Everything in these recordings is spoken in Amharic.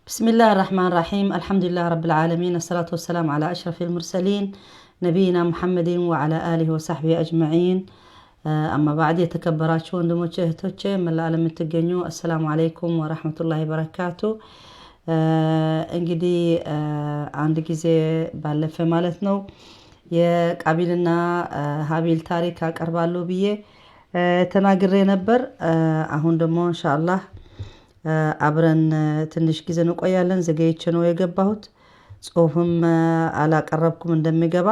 بسم الله الرحمن الرحيم، الحمد لله رب العالمين، الصلاة والسلام على أشرف المرسلين نبينا محمد وعلى آله وصحبه أجمعين، أما بعد። የተከበራችሁ ወንድሞቼ እህቶቼ፣ መላ ዓለም የምትገኙ السلام عليكم ورحمة الله وبركاته። እንግዲህ አንድ ጊዜ ባለፈ ማለት ነው የቃቢልና ሀቢል ታሪክ አቀርባለሁ ብዬ ተናግሬ ነበር። አሁን ደግሞ ኢንሻአላህ አብረን ትንሽ ጊዜ እንቆያለን። ዘገይቼ ነው የገባሁት። ጽሁፍም አላቀረብኩም እንደሚገባ፣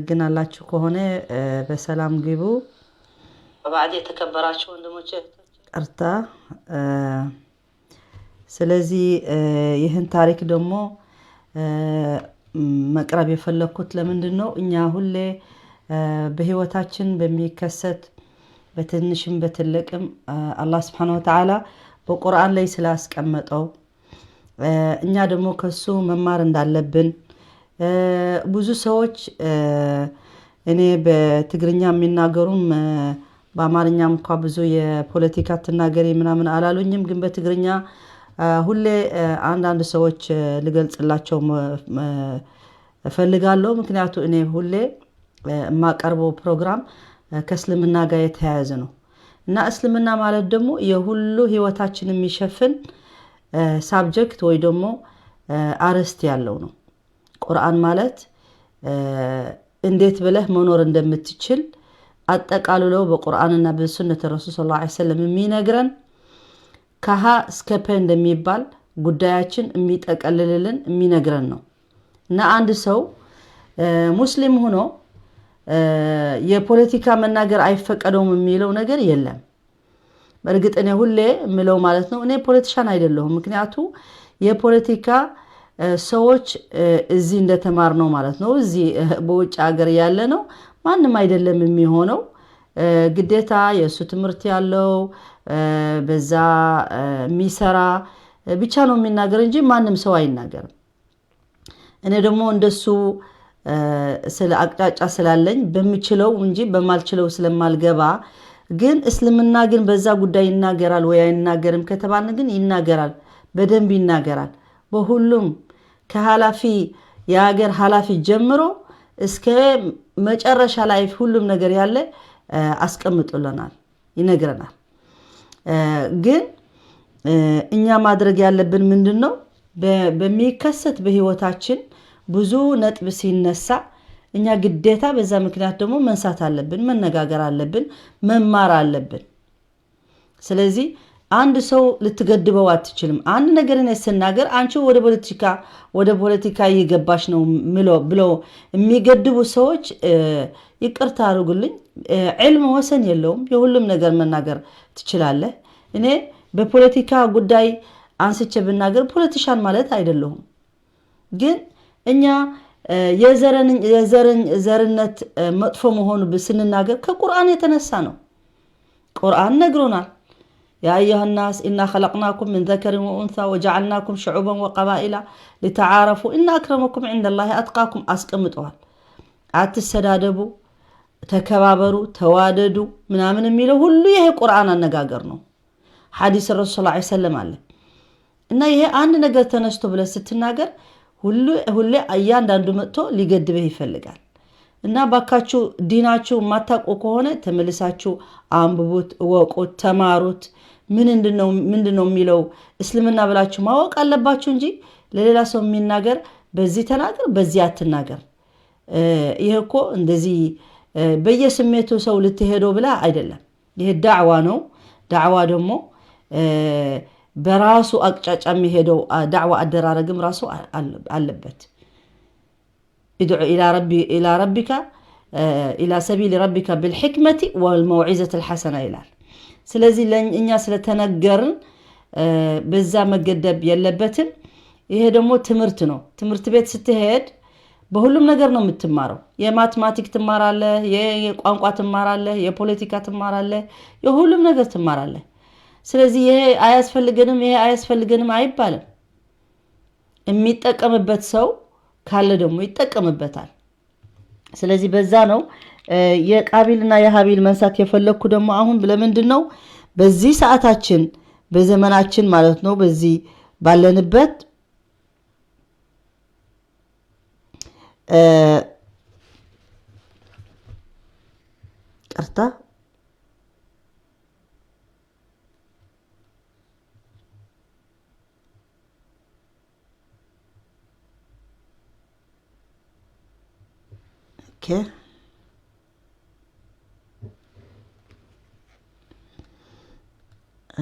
ግን አላችሁ ከሆነ በሰላም ግቡ። بعد የተከበራችሁ ወንድሞቼ ይቅርታ። ስለዚህ ይህን ታሪክ ደግሞ መቅረብ የፈለግኩት ለምንድን ነው? እኛ ሁሌ በህይወታችን በሚከሰት በትንሽም በትልቅም አላህ سبحانه وتعالى በቁርአን ላይ ስላስቀመጠው እኛ ደግሞ ከሱ መማር እንዳለብን። ብዙ ሰዎች እኔ በትግርኛ የሚናገሩም በአማርኛም እንኳ ብዙ የፖለቲካ ትናገሪ ምናምን አላሉኝም። ግን በትግርኛ ሁሌ አንዳንድ ሰዎች ልገልጽላቸው እፈልጋለሁ። ምክንያቱ እኔ ሁሌ የማቀርበው ፕሮግራም ከእስልምና ጋር የተያያዘ ነው እና እስልምና ማለት ደግሞ የሁሉ ህይወታችን የሚሸፍን subject ወይ ደግሞ አርዕስት ያለው ነው። ቁርአን ማለት እንዴት ብለህ መኖር እንደምትችል አጠቃልሎ በቁርአንና በሱነት ረሱል صلى الله عليه وسلم የሚነግረን፣ ከሀ እስከ ፐ እንደሚባል ጉዳያችን የሚጠቀልልልን የሚነግረን ነው። እና አንድ ሰው ሙስሊም ሆኖ የፖለቲካ መናገር አይፈቀደውም የሚለው ነገር የለም። በእርግጥ እኔ ሁሌ የምለው ማለት ነው እኔ politician አይደለሁም። ምክንያቱ የፖለቲካ ሰዎች እዚህ እንደተማርነው ማለት ነው፣ እዚህ በውጭ ሀገር ያለ ነው ማንም አይደለም የሚሆነው። ግዴታ የእሱ ትምህርት ያለው፣ በዛ የሚሰራ ብቻ ነው የሚናገር እንጂ ማንም ሰው አይናገርም። እኔ ደግሞ እንደሱ ስለ አቅጣጫ ስላለኝ በምችለው እንጂ በማልችለው ስለማልገባ፣ ግን እስልምና ግን በዛ ጉዳይ ይናገራል ወይ አይናገርም ከተባልን ግን ይናገራል፣ በደንብ ይናገራል። በሁሉም ከኃላፊ የሀገር ኃላፊ ጀምሮ እስከ መጨረሻ ላይ ሁሉም ነገር ያለ አስቀምጦልናል፣ ይነግረናል። ግን እኛ ማድረግ ያለብን ምንድን ነው? በሚከሰት በህይወታችን ብዙ ነጥብ ሲነሳ እኛ ግዴታ በዛ ምክንያት ደግሞ መንሳት አለብን፣ መነጋገር አለብን፣ መማር አለብን። ስለዚህ አንድ ሰው ልትገድበው አትችልም። አንድ ነገር እኔ ስናገር አንቺ ወደ ፖለቲካ እየገባሽ ነው ብለው የሚገድቡ ሰዎች ይቅርታ አድርጉልኝ። علم ወሰን የለውም። የሁሉም ነገር መናገር ትችላለህ። እኔ በፖለቲካ ጉዳይ አንስቼ ብናገር politician ማለት አይደለሁም። ግን እኛ የዘርነት መጥፎ መሆኑ ስንናገር ከቁርአን የተነሳ ነው። ቁርአን ነግሮናል። يا أيها الناس إنا خلقناكم من ذكر وأنثى وجعلناكم شعوبا وقبائل لتعارفوا إن أكرمكم عند الله أتقاكم አስቀምጠዋል። አትሰዳደቡ፣ ተከባበሩ፣ ተዋደዱ ምናምን የሚለው ሁሉ ይሄ ቁርአን አነጋገር ነው። ሐዲስ ረሱል صلى الله عليه وسلم አለ። እና ይሄ አንድ ነገር ተነስቶ ብለህ ስትናገር ሁሌ እያንዳንዱ መጥቶ ሊገድብህ ይፈልጋል። እና ባካችሁ ዲናችሁ የማታውቁ ከሆነ ተመልሳችሁ አንብቡት፣ እወቁት፣ ተማሩት። ምንድን ነው የሚለው እስልምና ብላችሁ ማወቅ አለባችሁ እንጂ ለሌላ ሰው የሚናገር በዚህ ተናገር፣ በዚህ አትናገር። ይህ እኮ እንደዚህ በየስሜቱ ሰው ልትሄደው ብላ አይደለም። ይህ ዳዕዋ ነው። ዳዕዋ ደግሞ በራሱ አቅጫጫ የሚሄደው ዳዕዋ አደራረግም ራሱ አለበት። ادع إلى ربك إلى سبيل ربك بالحكمة والموعظة الحسنة ይላል። ስለዚህ እኛ ስለተነገርን በዛ መገደብ የለበትም። ይሄ ደግሞ ትምህርት ነው። ትምህርት ቤት ስትሄድ በሁሉም ነገር ነው የምትማረው። የ mathematic ትማራለህ፣ የቋንቋ ትማራለህ፣ የፖለቲካ ትማራለህ፣ የሁሉም ነገር ትማራለህ። ስለዚህ ይሄ አያስፈልገንም፣ ይሄ አያስፈልገንም አይባልም። የሚጠቀምበት ሰው ካለ ደግሞ ይጠቀምበታል። ስለዚህ በዛ ነው የቃቢልና የሀቢል መንሳት የፈለግኩ። ደግሞ አሁን ለምንድን ነው በዚህ ሰዓታችን በዘመናችን ማለት ነው በዚህ ባለንበት ቅርታ okay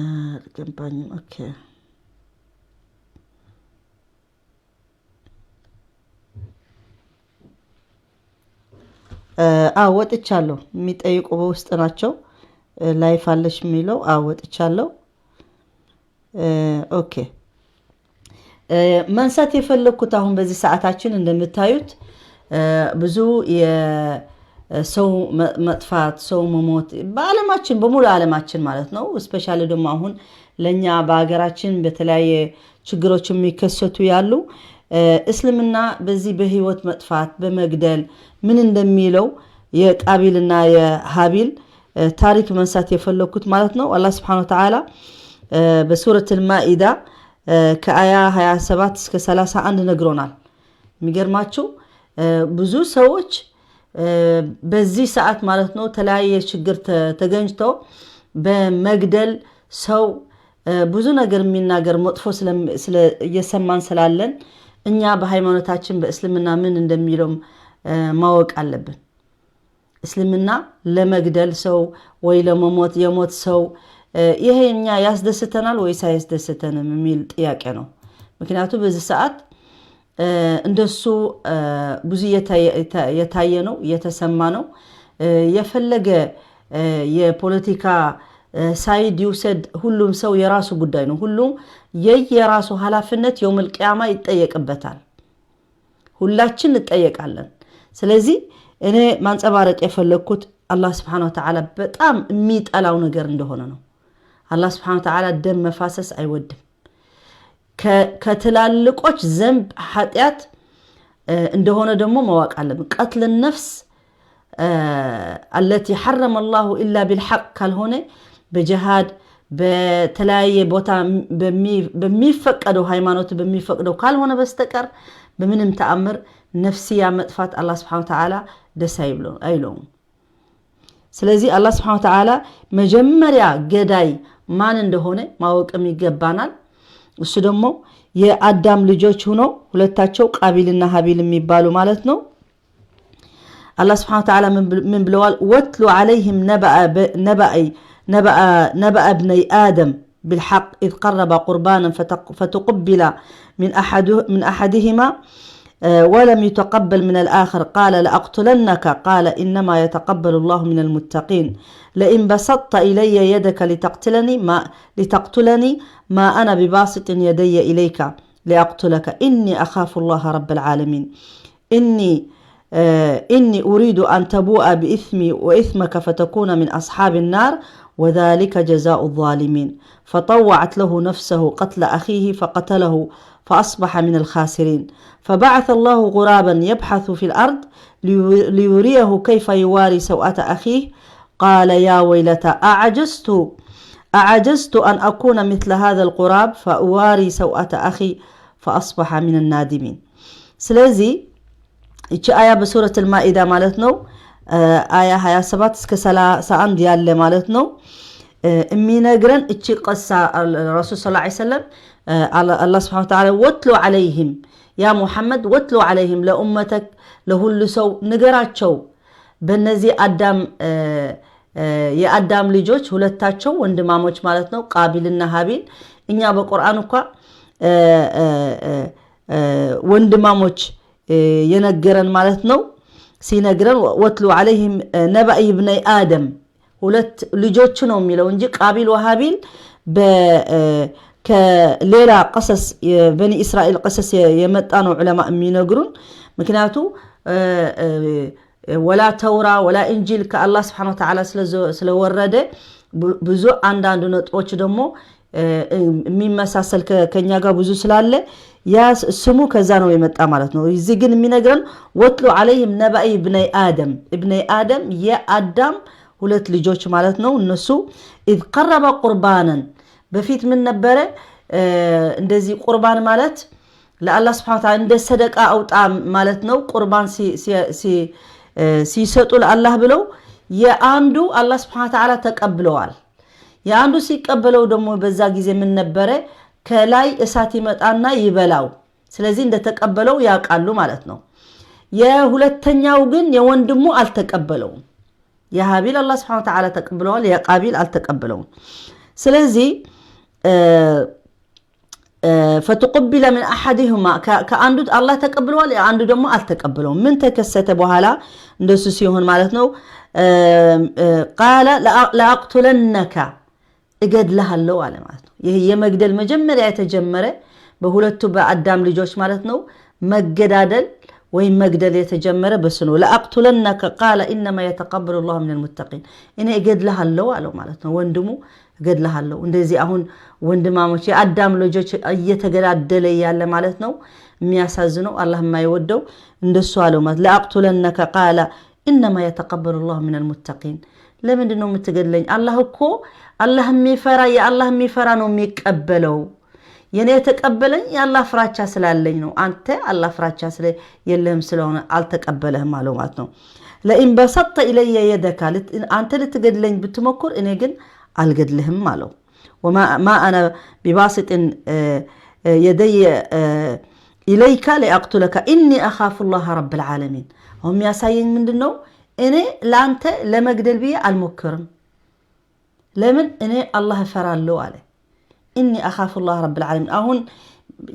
አልገባኝም። Okay አዎ ወጥቻለሁ። የሚጠይቁ በውስጥ ናቸው። Live አለሽ የሚለው አዎ ወጥቻለሁ። Okay ማንሳት የፈለግኩት አሁን በዚህ ሰዓታችን እንደምታዩት ብዙ የሰው መጥፋት፣ ሰው መሞት በዓለማችን በሙሉ ዓለማችን ማለት ነው። Especially ደግሞ አሁን ለእኛ በሀገራችን በተለያየ ችግሮች የሚከሰቱ ያሉ እስልምና በዚህ በህይወት መጥፋት በመግደል ምን እንደሚለው የቃቢልና የሃቢል ታሪክ መንሳት የፈለግኩት ማለት ነው። አላህ ስብሐነሁ ወተዓላ በሱረት አልማኢዳ ከአያ 27 እስከ 31 ነግሮናል። የሚገርማችሁ ብዙ ሰዎች በዚህ ሰዓት ማለት ነው ተለያየ ችግር ተገኝተው በመግደል ሰው ብዙ ነገር የሚናገር መጥፎ እየሰማን ስላለን እኛ በሃይማኖታችን በእስልምና ምን እንደሚለው ማወቅ አለብን። እስልምና ለመግደል ሰው ወይ ለመሞት የሞት ሰው ይሄ እኛ ያስደስተናል ወይስ አያስደስተንም የሚል ጥያቄ ነው። ምክንያቱም በዚህ ሰዓት እንደሱ ብዙ የታየ ነው፣ እየተሰማ ነው። የፈለገ የፖለቲካ side ይውሰድ፣ ሁሉም ሰው የራሱ ጉዳይ ነው። ሁሉም የየራሱ ኃላፊነት የውመል ቂያማ ይጠየቅበታል። ሁላችን እንጠየቃለን። ስለዚህ እኔ ማንጸባረቅ የፈለግኩት አላህ ስብሐነ ወተዓላ በጣም የሚጠላው ነገር እንደሆነ ነው። አላህ ስብሐነ ወተዓላ ደም መፋሰስ አይወድም። ከትላልቆች ዘንብ ኃጢአት እንደሆነ ደግሞ ማወቅ አለብን። ቀትል ነፍስ አለቲ ሐረመ አላሁ ኢላ ቢልሐቅ ካልሆነ በጅሃድ በተለያየ ቦታ በሚፈቀደው ሃይማኖት በሚፈቅደው ካልሆነ በስተቀር በምንም ተአምር ነፍስያ መጥፋት አላህ ስብሐነ ወተዓላ ደስ አይለውም። ስለዚህ አላህ ስብሐነ ወተዓላ መጀመሪያ ገዳይ ማን እንደሆነ ማወቅም ይገባናል። እሱ ደግሞ የአዳም ልጆች ሆነው ሁለታቸው ቃቢልና ሀቢል የሚባሉ ማለት ነው። አላህ ስብሐነ ወተዓላ ምን ብለዋል? واتل عليهم نبأ ابني آدم بالحق إذ قربا قربانا فتقبل من أحدهما ولم يتقبل من الآخر قال لأقتلنك قال إنما يتقبل الله من المتقين لئن بسطت إلي يدك لتقتلني ما أنا بباسط يدي إليك لأقتلك إني أخاف الله رب العالمين إني أريد أن تبوء بإثمي وإثمك فتكون من أصحاب النار وذلك جزاء الظالمين فطوعت له نفسه قتل أخيه فقتله فأصبح من الخاسرين فبعث الله غرابا يبحث في الأرض ليريه كيف يواري سوءة أخيه قال يا ويلتى أعجزت أن أكون مثل هذا الغراب فأواري سوءة أخي فأصبح من النادمين። ስለዚህ ይቺ አያ በሱረት አልማኢዳ ማለት ነው አያ 27 እስከ 31 ያለ ማለት ነው የሚነግረን እቺ ቀሳ ረሱል ስ ሰለም አላህ ስብሐነ ወተዓላ واتل عليهم يا محمد واتل عليهم ለኡመተክ ለሁሉ ሰው ንገራቸው በነዚህ አዳም የአዳም ልጆች ሁለታቸው ወንድማሞች ማለት ነው ቃቢልና ሀቢል። እኛ በቁርአን እኳ ወንድማሞች የነገረን ማለት ነው። ሲነግረን واتل عليهم نبأ ابني آدم ሁለት ልጆቹ ነው የሚለው እንጂ ቃቢል ወሃቢል ከሌላ قصص የበኒ እስራኤል قصص የመጣ ነው ዑለማ የሚነግሩን። ምክንያቱ ወላ ተውራ ወላ እንጂል ከአላህ ስብሐነ ወተዓላ ስለወረደ ብዙ አንዳንዱ ነጥቦች ደግሞ የሚመሳሰል ከኛ ጋር ብዙ ስላለ ያ ስሙ ከዛ ነው የመጣ ማለት ነው። እዚህ ግን የሚነግረን واتل عليهم نبأ ابني آدم ابني آدم የአዳም ሁለት ልጆች ማለት ነው። እነሱ إذ قربا قربانا በፊት ምን ነበረ? እንደዚህ ቁርባን ማለት ለአላህ ስብሐነ ወተዓላ እንደ ሰደቃ አውጣ ማለት ነው። ቁርባን ሲሰጡ ለአላህ ብለው የአንዱ አላህ ስብሐነ ወተዓላ ተቀብለዋል። የአንዱ ሲቀበለው ደግሞ በዛ ጊዜ ምን ነበረ? ከላይ እሳት ይመጣና ይበላው። ስለዚህ እንደተቀበለው ያውቃሉ ማለት ነው። የሁለተኛው ግን የወንድሙ አልተቀበለውም። የሃቢል አላህ ስብሐነ ወተዓላ ተቀብለዋል፣ የቃቢል አልተቀበለውም። ስለዚህ ፈትቁቢለ ምን አሐዲሁማ ከአንዱ አላህ ተቀብለዋል፣ አንዱ ደግሞ አልተቀበለውም። ምን ተከሰተ በኋላ እንደሱ ሲሆን ማለት ነው። ቃለ ለአቅቱለነከ እገድልሃለሁ አለ ማለት ነው። ይህ የመግደል መጀመሪያ የተጀመረ በሁለቱ በአዳም ልጆች ማለት ነው። መገዳደል ወይም መግደል የተጀመረ በሱ ነው። ለአቅቱለነከ ቃለ ኢነማ የተቀበሉ ላሁ ሚነል ሙተቂን፣ እኔ እገድልሃለሁ አለው ማለት ነው። ወንድሙ እገድልሃለሁ። እንደዚህ አሁን ወንድማሞች የአዳም ልጆች እየተገዳደለ ያለ ማለት ነው። የሚያሳዝነው አላህ የማይወደው እንደሱ አለው ማለት ለአቅቱለነከ ቃለ ኢነማ የተቀበሉ ላሁ ሚነል ሙተቂን። ለምንድን ነው የምትገድለኝ? አላህ እኮ አላህ የሚፈራ የአላህ የሚፈራ ነው የሚቀበለው። የኔ የተቀበለኝ የአላህ ፍራቻ ስላለኝ ነው። አንተ አላህ ፍራቻ የለህም ስለሆነ አልተቀበለህም አለው ማለት ነው። ለኢን በሰጠ ኢለየ የደካ አንተ ልትገድለኝ ብትሞክር እኔ ግን አልገድልህም አለው። وما أنا بباسط يدي إليك لأقتلك إني أخاف الله رب العالمين። አሁን የሚያሳየኝ ምንድን ነው? እኔ ለአንተ ለመግደል ብዬ አልሞክርም። ለምን? እኔ አላህ እፈራለሁ አለ። إني أخاف الله رب العالمين። አሁን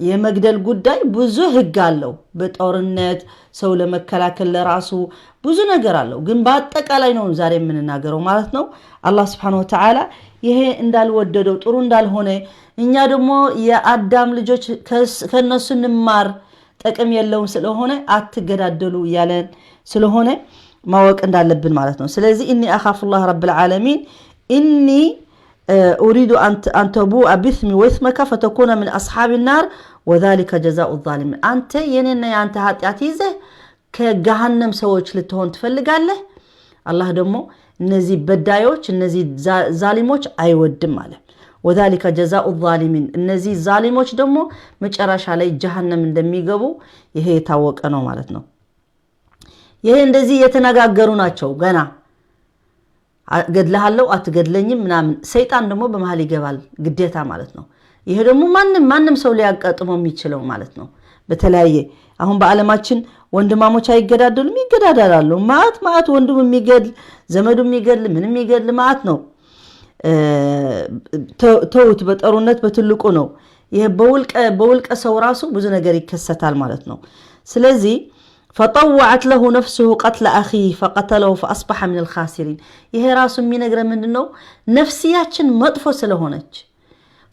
የመግደል ጉዳይ ብዙ ህግ አለው። በጦርነት ሰው ለመከላከል ለራሱ ብዙ ነገር አለው። ግን በአጠቃላይ ነው ዛሬ የምንናገረው ማለት ነው። አላህ ስብሐነሁ ወተዓላ ይሄ እንዳልወደደው ጥሩ እንዳልሆነ እኛ ደግሞ የአዳም ልጆች ከነሱ እንማር ጥቅም የለውም ስለሆነ አትገዳደሉ እያለን ስለሆነ ማወቅ እንዳለብን ማለት ነው። ስለዚህ إني أخاف الله رب العالمين إني أريد أن تبوء بإثمي وإثمك فتكون من أصحاب النار وذلك جزاء الظالمين። አንተ የኔና የአንተ ኃጢአት ይዘህ ከገሃነም ሰዎች ልትሆን ትፈልጋለህ። አላህ ደግሞ እነዚህ በዳዮች እነዚህ ዛሊሞች አይወድም አለ። وذلك جزاء الظالمين፣ እነዚህ ዛሊሞች ደግሞ መጨረሻ ላይ ጀሃነም እንደሚገቡ ይሄ የታወቀ ነው ማለት ነው። ይሄ እንደዚህ የተነጋገሩ ናቸው። ገና ገድልሃለሁ አትገድለኝም ምናምን፣ ሰይጣን ደግሞ በመሀል ይገባል ግዴታ ማለት ነው። ይሄ ደግሞ ማንም ሰው ሊያጋጥመው የሚችለው ማለት ነው። በተለያየ አሁን በዓለማችን ወንድማሞች አይገዳደሉም? ይገዳደላሉ። ማአት ማአት ወንድም የሚገድል ዘመዱ የሚገድል ምንም የሚገድል ማአት ነው። ተውት፣ በጦርነት በትልቁ ነው። ይሄ በውልቀ ሰው ራሱ ብዙ ነገር ይከሰታል ማለት ነው። ስለዚህ ፈጠወዐት ለሁ ነፍሱሁ ቀትለ አኺህ ፈቀተለሁ ፈአስበሐ ሚነል ኻሲሪን። ይሄ ራሱ የሚነግረን ምንድን ነው? ነፍስያችን መጥፎ ስለሆነች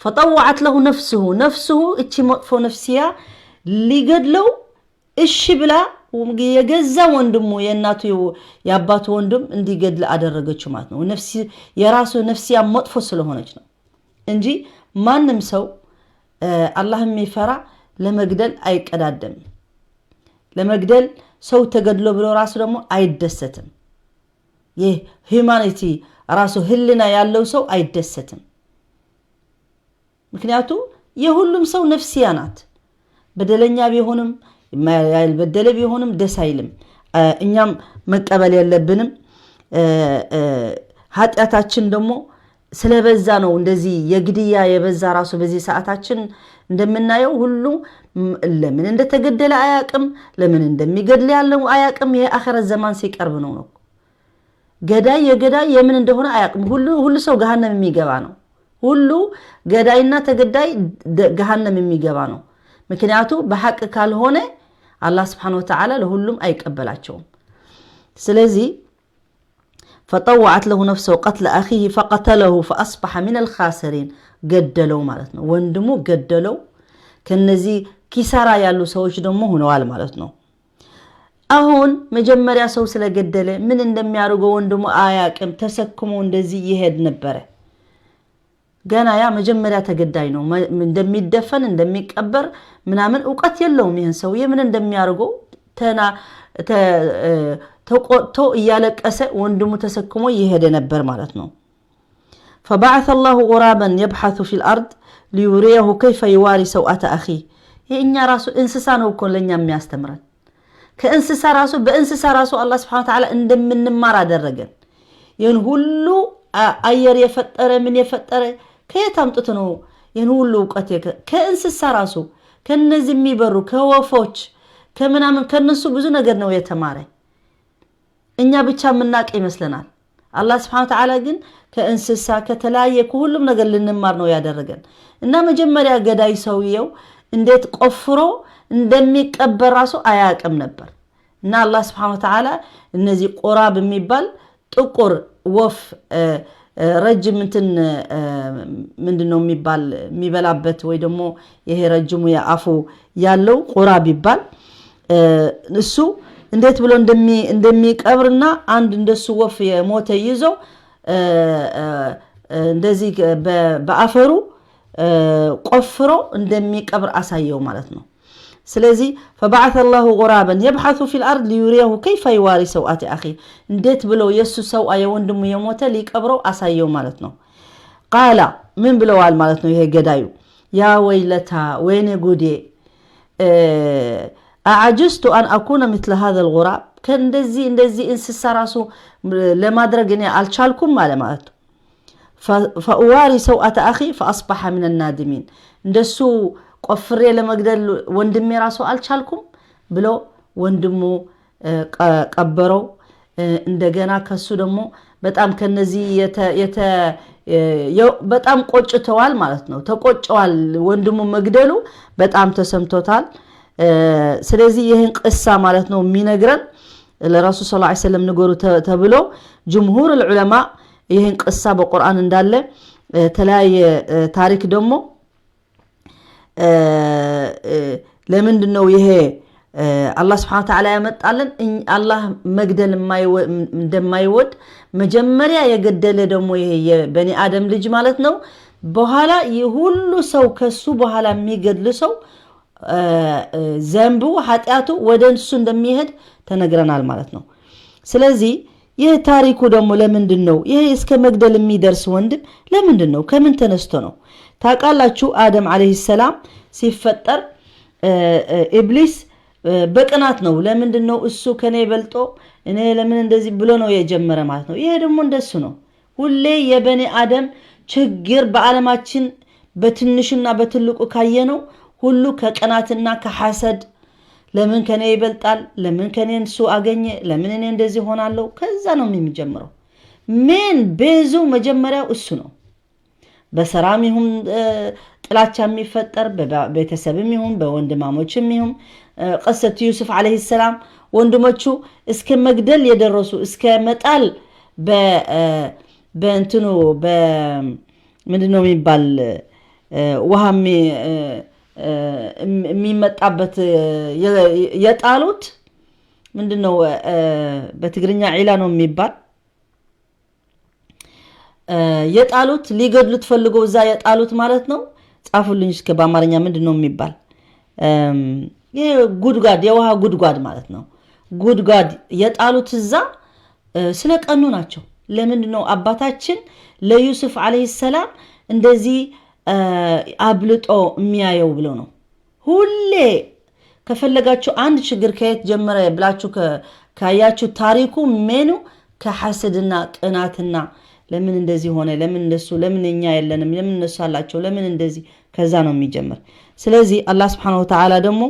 ፈጠወዐት ለሁ ነፍሱሁ ነፍሱሁ እቺ መጥፎ ነፍስያ ሊገድለው እሺ ብላ የገዛ ወንድሙ የእናቱ የአባቱ ወንድም እንዲገድል አደረገችው ማለት ነው። የራሱ ነፍስያ መጥፎ ስለሆነች ነው እንጂ ማንም ሰው አላህ የሚፈራ ለመግደል አይቀዳደምም። ለመግደል ሰው ተገድሎ ብሎ ራሱ ደግሞ አይደሰትም። ይህ humanity ራሱ ህሊና ያለው ሰው አይደሰትም። ምክንያቱ የሁሉም ሰው ነፍስያ ናት። በደለኛ ቢሆንም ያልበደለ ቢሆንም ደስ አይልም። እኛም መቀበል የለብንም። ኃጢአታችን ደግሞ ስለበዛ ነው እንደዚህ የግድያ የበዛ ራሱ በዚህ ሰዓታችን እንደምናየው ሁሉ ለምን እንደተገደለ አያቅም፣ ለምን እንደሚገድል ያለው አያቅም። ይሄ አኸረት ዘማን ሲቀርብ ነው ገዳይ የገዳይ የምን እንደሆነ አያቅም። ሁሉ ሰው ገሃነም የሚገባ ነው። ሁሉ ገዳይና ተገዳይ ገሃነም የሚገባ ነው። ምክንያቱ በሐቅ ካልሆነ አላህ ስብሐነሁ ወተዓላ ለሁሉም አይቀበላቸውም። ስለዚህ ፈጠወዐት ለሁ ነፍሰሁ ቀትለ አኺህ ፈቀተለሁ ፈአስበሐ ሚነል ኻሲሪን፣ ገደለው ማለት ነው። ወንድሙ ገደለው። ከነዚህ ኪሳራ ያሉ ሰዎች ደግሞ ሆነዋል ማለት ነው። አሁን መጀመሪያ ሰው ስለገደለ ምን እንደሚያደርገው ወንድሙ አያቅም። ተሰክሞ እንደዚህ ይሄድ ነበረ። ገና ያ መጀመሪያ ተገዳይ ነው። እንደሚደፈን እንደሚቀበር ምናምን እውቀት የለውም። ይህን ሰውዬ ምን እንደሚያደርገው ተቆጥቶ እያለቀሰ ወንድሙ ተሰክሞ እየሄደ ነበር ማለት ነው። فبعث الله غرابا يبحث في الأرض ليريه كيف يواري سوءة أخيه። ይህ እኛ ራሱ እንስሳ ነው እኮ ለእኛ የሚያስተምረን። ከእንስሳ ራሱ፣ በእንስሳ ራሱ አላህ سبحانه وتعالى እንደምንማር አደረገን። ይህን ሁሉ አየር የፈጠረ፣ ምን የፈጠረ፣ ከየት አምጥቶ ነው ይህን ሁሉ እውቀት? ከእንስሳ ራሱ፣ ከነዚህ የሚበሩ ከወፎች ከምናምን ከነሱ ብዙ ነገር ነው የተማረ። እኛ ብቻ የምናውቅ ይመስለናል። አላህ سبحانه وتعالى ግን ከእንስሳ፣ ከተለያየ ከሁሉም ነገር ልንማር ነው ያደረገን። እና መጀመሪያ ገዳይ ሰውየው እንዴት ቆፍሮ እንደሚቀበር ራሱ አያውቅም ነበር። እና አላህ سبحانه وتعالى እነዚህ غراب የሚባል ጥቁር ወፍ፣ ረጅም እንትን ምንድን ነው የሚባል፣ የሚበላበት ወይ ደግሞ ይሄ ረጅሙ የአፉ ያለው غراب ይባል፣ እሱ እንዴት ብሎ እንደሚቀብርና አንድ እንደሱ ወፍ የሞተ ይዞ እንደዚህ በአፈሩ ቆፍሮ እንደሚቀብር አሳየው ማለት ነው። ስለዚህ فبعث الله غرابا يبحث في الأرض ليريه كيف يواري سوءة أخيه፣ እንዴት ብሎ የእሱ سوءة የወንድሙ የሞተ ሊቀብረው አሳየው ማለት ነው። قال ምን ብለዋል ማለት ነው? ይሄ ገዳዩ يا ويلتى፣ ወይኔ ጉዴ፣ أعجزت أن أكون مثل هذا الغراب፣ ከእንደዚህ እንደዚህ እንስሳ ራሱ ለማድረግ እኔ አልቻልኩም አለ ማለት ነው። فأواري سوءة أخي فأصبح من النادمين፣ እንደሱ ቆፍሬ ለመግደል ወንድሜ ራሱ አልቻልኩም ብሎ ወንድሙ ቀበረው። እንደገና ከሱ ደግሞ በጣም ከነዚህ በጣም ቆጭተዋል ማለት ነው። ተቆጨዋል። ወንድሙ መግደሉ በጣም ተሰምቶታል። ስለዚህ ይህን قصة ማለት ነው የሚነግረን ለረሱል صلى الله عليه وسلم ንገሩ ተብሎ جمهور العلماء ይህን قصة በቁርአን እንዳለ ተለያየ ታሪክ ደግሞ ለምንድን ነው ይሄ አላህ سبحانه وتعالى ያመጣልን? አላህ መግደል እንደማይወድ፣ መጀመሪያ የገደለ ደግሞ ይሄ የበኒ አደም ልጅ ማለት ነው። በኋላ የሁሉ ሰው ከሱ በኋላ የሚገድል ሰው ذنب ኡ ኃጢአቱ ወደ እሱ እንደሚሄድ ተነግረናል ማለት ነው። ስለዚህ ይህ ታሪኩ ደግሞ ለምንድን ነው ይህ እስከ መግደል የሚደርስ ወንድም ለምንድን ነው? ከምን ተነስቶ ነው? ታውቃላችሁ፣ አደም عليه السلام ሲፈጠር ኢብሊስ በቅናት ነው። ለምንድን ነው እሱ ከኔ በልጦ፣ እኔ ለምን እንደዚህ ብሎ ነው የጀመረ ማለት ነው። ይሄ ደግሞ እንደሱ ነው። ሁሌ የበኒ አደም ችግር በዓለማችን በትንሹና በትልቁ ካየነው ሁሉ ከቅናትና ከ حسد፣ ለምን ከኔ ይበልጣል? ለምን ከኔ እሱ አገኘ? ለምን እኔ እንደዚህ ሆናለሁ? ከዛ ነው የሚጀምረው። ምን ብዙ መጀመሪያው እሱ ነው። በስራም ይሁን ጥላቻ የሚፈጠር፣ በቤተሰብም ይሁን በወንድማሞችም ይሁን፣ قصة ዩሱፍ عليه السلام ወንድሞቹ እስከ መግደል የደረሱ፣ እስከ መጣል፣ በእንትኑ ምንድን ነው የሚባል፣ ውሃ የሚመጣበት የጣሉት ምንድን ነው? በትግርኛ ዒላ ነው የሚባል፣ የጣሉት፣ ሊገድሉት ፈልገው እዛ የጣሉት ማለት ነው። ጻፉልኝ እስከ በአማርኛ ምንድን ነው የሚባል? ይህ ጉድጓድ፣ የውሃ ጉድጓድ ማለት ነው። ጉድጓድ የጣሉት እዛ ስለ ቀኑ ናቸው። ለምንድን ነው አባታችን ለዩሱፍ عليه السلام እንደዚህ አብልጦ የሚያየው ብሎ ነው። ሁሌ ከፈለጋችሁ አንድ ችግር ከየት ጀመረ ብላችሁ ካያችሁ ታሪኩ ሜኑ ከ حسد ና ቅናትና ለምን እንደዚህ ሆነ፣ ለምን እንደሱ፣ ለምን እኛ የለንም፣ ለምን እነሱ አላቸው፣ ለምን እንደዚህ፣ ከዛ ነው የሚጀምር። ስለዚህ አላህ سبحانه وتعالى ደግሞ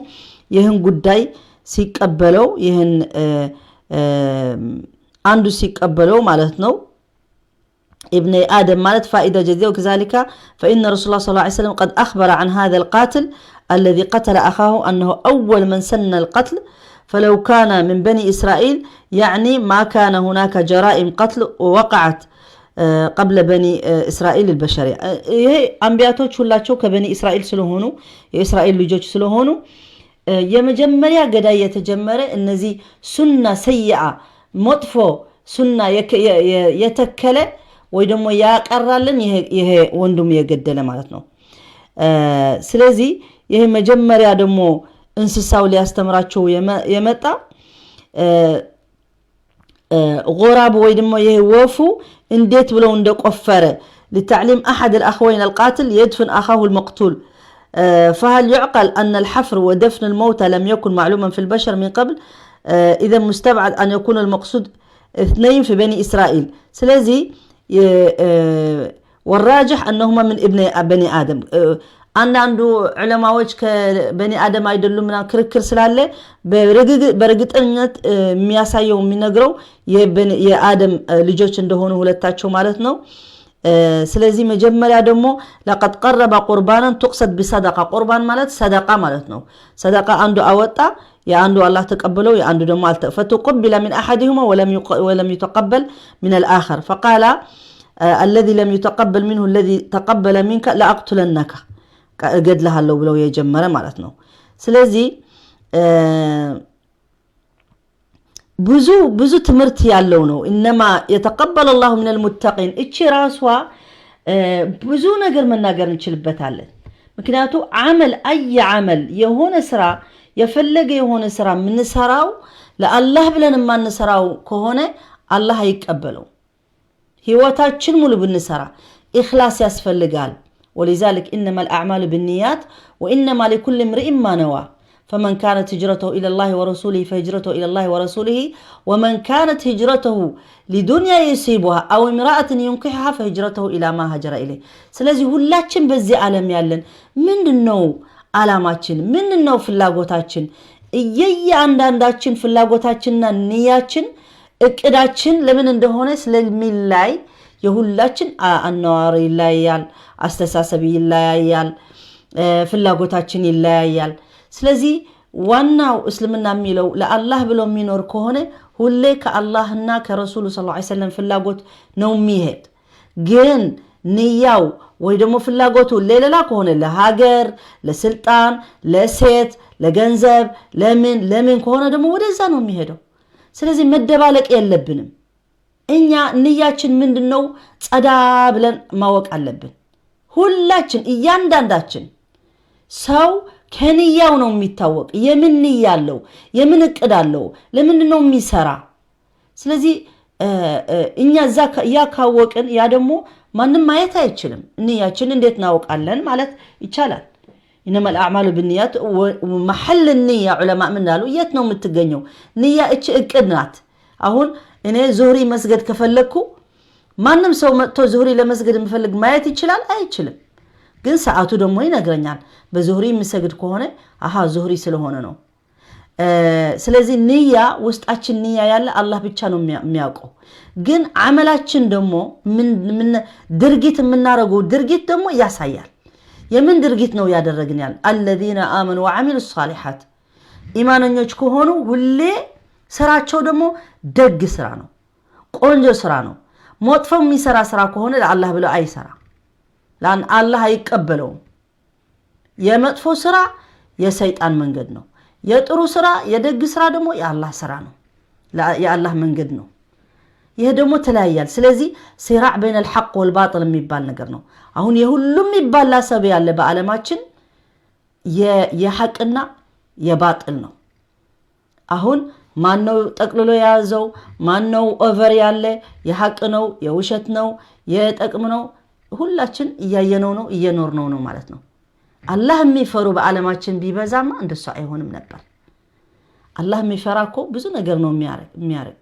ይህን ጉዳይ ሲቀበለው፣ ይህን አንዱ ሲቀበለው ማለት ነው ابن آدم ማለት فائدة جديدة። وكذلك فإن رسول الله صلى الله عليه وسلم قد أخبر عن هذا القاتل الذي قتل أخاه أنه أول من سن القتل، فلو كان من بني إسرائيل يعني ما كان هناك جرائم قتل وقعت قبل بني إسرائيل البشرية። ይሄ አንቢያቶች ሁላቸው ከበኒ እስራኤል ስለሆኑ፣ የእስራኤል ልጆች ስለሆኑ፣ የመጀመሪያ ገዳይ የተጀመረ እነዚህ سنة سيئة መጥፎ ሱና የተከለ ወይ ደግሞ ያቀራልን ይሄ ወንድሙ የገደለ ማለት ነው። ስለዚህ ይሄ መጀመሪያ ደግሞ እንስሳው ሊያስተምራቸው የመጣ غراب ወይ ደግሞ ይሄ ወፉ እንዴት ብለው እንደቆፈረ لتعليم أحد الأخوين القاتل يدفن أخاه المقتول. فهل يعقل أن الحفر ودفن الموتى لم يكن معلوما في البشر من قبل؟ إذا مستبعد أن يكون المقصود اثنين في بني إسرائيل. ስለዚህ والراجح أنهما من ابن بني آدم. አንዳንዱ ዑለማዎች ከበኒ አደም አይደሉም ምናምን ክርክር ስላለ በእርግጠኝነት የሚያሳየው የሚነግረው የአደም ልጆች እንደሆኑ ሁለታቸው ማለት ነው። ስለዚህ መጀመሪያ ደግሞ لقد قربا قربانا تقصد بصدقة፣ ቁርባን ማለት ሰደቃ ማለት ነው። ሰደቃ አንዱ አወጣ፣ የአንዱ አላህ ተቀበለው፣ የአንዱ ደግሞ አልተ فتقبل من أحدهما ولم يتقبل من الآخر، فقال الذي لم يتقبل منه الذي تقبل منك لأقتلنك፣ እገድልሃለሁ ብለው የጀመረ ማለት ነው። ስለዚህ ብዙ ብዙ ትምህርት ያለው ነው። إنما يتقبل الله من المتقين እቺ ራሷ ብዙ ነገር መናገር እንችልበታለን። ምክንያቱ عمل أي عمل የሆነ ስራ የፈለገ የሆነ ስራ የምንሰራው ለአላህ ብለን የማንሰራው ከሆነ አላህ አይቀበለው። ህይወታችን ሙሉ ብንሰራ ኢኽላስ ያስፈልጋል። ولذلك إنما الأعمال بالنيات وإنما لكل امرئ ما نوى، فمن كانت هجرته إلى الله ورسوله فهجرته إلى الله ورسوله، ومن كانت هجرته لدنيا يصيبها أو امرأة ينكحها فهجرته إلى ما هاجر إليه። ስለዚህ ሁላችን በዚህ ዓለም ያለን ምንድን ነው ዓላማችን? ምንድን ነው ፍላጎታችን? እየየአንዳንዳችን ፍላጎታችንና ንያችን እቅዳችን ለምን እንደሆነ ስለሚላይ የሁላችን አነዋር ይለያያል፣ አስተሳሰብ ይለያያል፣ ፍላጎታችን ይለያያል። ስለዚህ ዋናው እስልምና የሚለው ለአላህ ብሎ የሚኖር ከሆነ ሁሌ ከአላህና ከረሱሉ صلى الله عليه وسلم ፍላጎት ነው የሚሄድ። ግን ንያው ወይ ደግሞ ፍላጎቱ ለሌላ ከሆነ ለሀገር፣ ለስልጣን፣ ለሴት፣ ለገንዘብ፣ ለምን ለምን ከሆነ ደግሞ ወደዛ ነው የሚሄደው። ስለዚህ መደባለቅ የለብንም። እኛ ንያችን ምንድን ነው? ጸዳ ብለን ማወቅ አለብን። ሁላችን እያንዳንዳችን ሰው ከንያው ነው የሚታወቅ። የምን ንያ አለው? የምን እቅድ አለው? ለምንድን ነው የሚሰራ? ስለዚህ እኛ እዛ ያ ካወቅን ያ ደግሞ ማንም ማየት አይችልም። ንያችን እንዴት እናውቃለን ማለት ይቻላል። إنما الأعمال بالنيات، محل النية ዑለማ ምን አሉ? የት ነው የምትገኘው ንያ? እች እቅድ ናት። አሁን እኔ ዙህሪ መስገድ ከፈለግኩ ማንም ሰው መጥቶ ዙህሪ ለመስገድ የምፈልግ ማየት ይችላል? አይችልም። ግን ሰዓቱ ደግሞ ይነግረኛል። በዙህሪ የምሰግድ ከሆነ አሃ ዙህሪ ስለሆነ ነው። ስለዚህ ንያ ውስጣችን ንያ ያለ አላህ ብቻ ነው የሚያውቀው። ግን አመላችን ደግሞ ድርጊት የምናደርገው ድርጊት ደግሞ ያሳያል። የምን ድርጊት ነው ያደረግን ያለ? الذين آمنوا وعملوا الصالحات ኢማነኞች ከሆኑ ሁሌ ስራቸው ደግሞ ደግ ስራ ነው፣ ቆንጆ ስራ ነው። መጥፎ የሚሰራ ስራ ከሆነ ለአላህ ብሎ አይሰራ፣ አላህ አይቀበለውም። የመጥፎ ስራ የሰይጣን መንገድ ነው። የጥሩ ስራ የደግ ስራ ደግሞ የአላህ ስራ ነው፣ የአላህ መንገድ ነው። ይህ ደግሞ ተለያያል። ስለዚህ صراع بين الحق والباطل የሚባል ነገር ነው። አሁን የሁሉም የሚባላ ሰብ ያለ በዓለማችን የሐቅና የባጥል ነው። አሁን ማነው ጠቅልሎ የያዘው? ማነው over ያለ? የሐቅ ነው፣ የውሸት ነው፣ የጠቅም ነው? ሁላችን እያየነው ነው፣ እየኖርነው ነው ማለት ነው። አላህ የሚፈሩ በዓለማችን ቢበዛማ እንደሱ አይሆንም ነበር። አላህ የሚፈራ እኮ ብዙ ነገር ነው የሚያርቅ።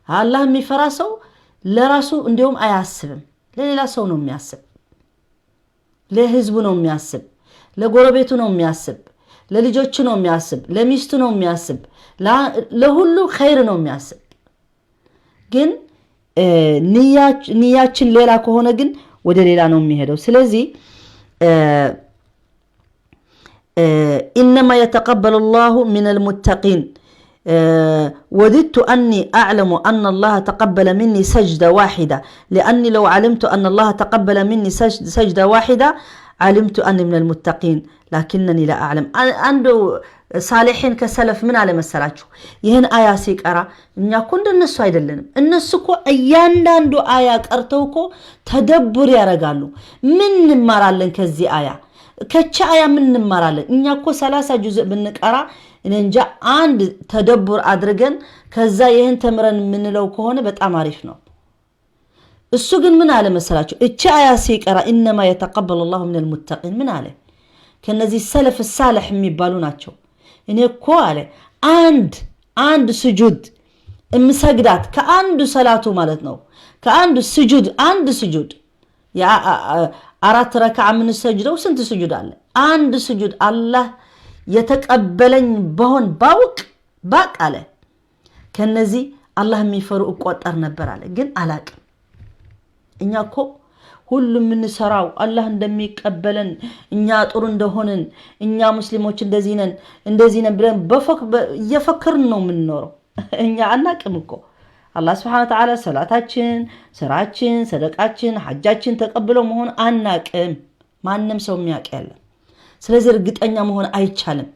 አላህ የሚፈራ ሰው ለራሱ እንዲሁም አያስብም፣ ለሌላ ሰው ነው የሚያስብ፣ ለህዝቡ ነው የሚያስብ፣ ለጎረቤቱ ነው የሚያስብ፣ ለልጆቹ ነው የሚያስብ፣ ለሚስቱ ነው የሚያስብ፣ ለሁሉ ኸይር ነው የሚያስብ። ግን ንያችን ሌላ ከሆነ ግን ወደ ሌላ ነው የሚሄደው። ስለዚህ إنما يتقبل الله من المتقين. وددت أني أعلم أن الله تقبل مني سجدة واحدة، لأني لو علمت أن الله تقبل مني سجدة واحدة علمت أني من المتقين، لكنني لا أعلم። አንዱ ሳሌሒን ከሰለፍ ምን አለ መሰላችሁ? ይህን አያ ሲቀራ እኛ እኮ እንደነሱ አይደለንም። እነሱ እኮ እያንዳንዱ አያ ቀርተው እኮ ተደቡር ያደርጋሉ። ምን እንማራለን ከዚህ አያ? ከቻ አያ ምን እንማራለን? እኛ እኮ 30 ጁዝእ ብንቀራ እኔ እንጃ አንድ ተደቡር አድርገን ከዛ ይህን ተምረን የምንለው ከሆነ በጣም አሪፍ ነው። እሱ ግን ምን አለ መሰላቸው? እቺ አያ ሲቀራ إنما يتقبل الله من المتقين ምን አለ? ከነዚህ ሰለፍ ሳልሕ የሚባሉ ናቸው። እኔ እኮ አለ አንድ ስጁድ እምሰግዳት ከአንዱ ሰላቱ ማለት ነው፣ ከአንዱ ስጁድ፣ አንድ ስጁድ፣ አራት ረክዓ የምንሰጅደው ስንት ስጁድ አለ? አንድ ስጁድ አላህ የተቀበለኝ በሆን ባውቅ ባቅ አለ ከነዚህ አላህ የሚፈሩ እቆጠር ነበር አለ። ግን አላቅም። እኛ እኮ ሁሉ የምንሰራው አላህ እንደሚቀበለን፣ እኛ ጥሩ እንደሆንን፣ እኛ ሙስሊሞች እንደዚህ ነን እንደዚህ ነን ብለን እየፈክርን ነው የምንኖረው። እኛ አናቅም እኮ አላህ ስብሐነ ወተዓላ ሰላታችን፣ ስራችን፣ ሰደቃችን፣ ሐጃችን ተቀብለው መሆን አናቅም። ማንም ሰው የሚያውቅ የለም። ስለዚህ እርግጠኛ መሆን አይቻልም።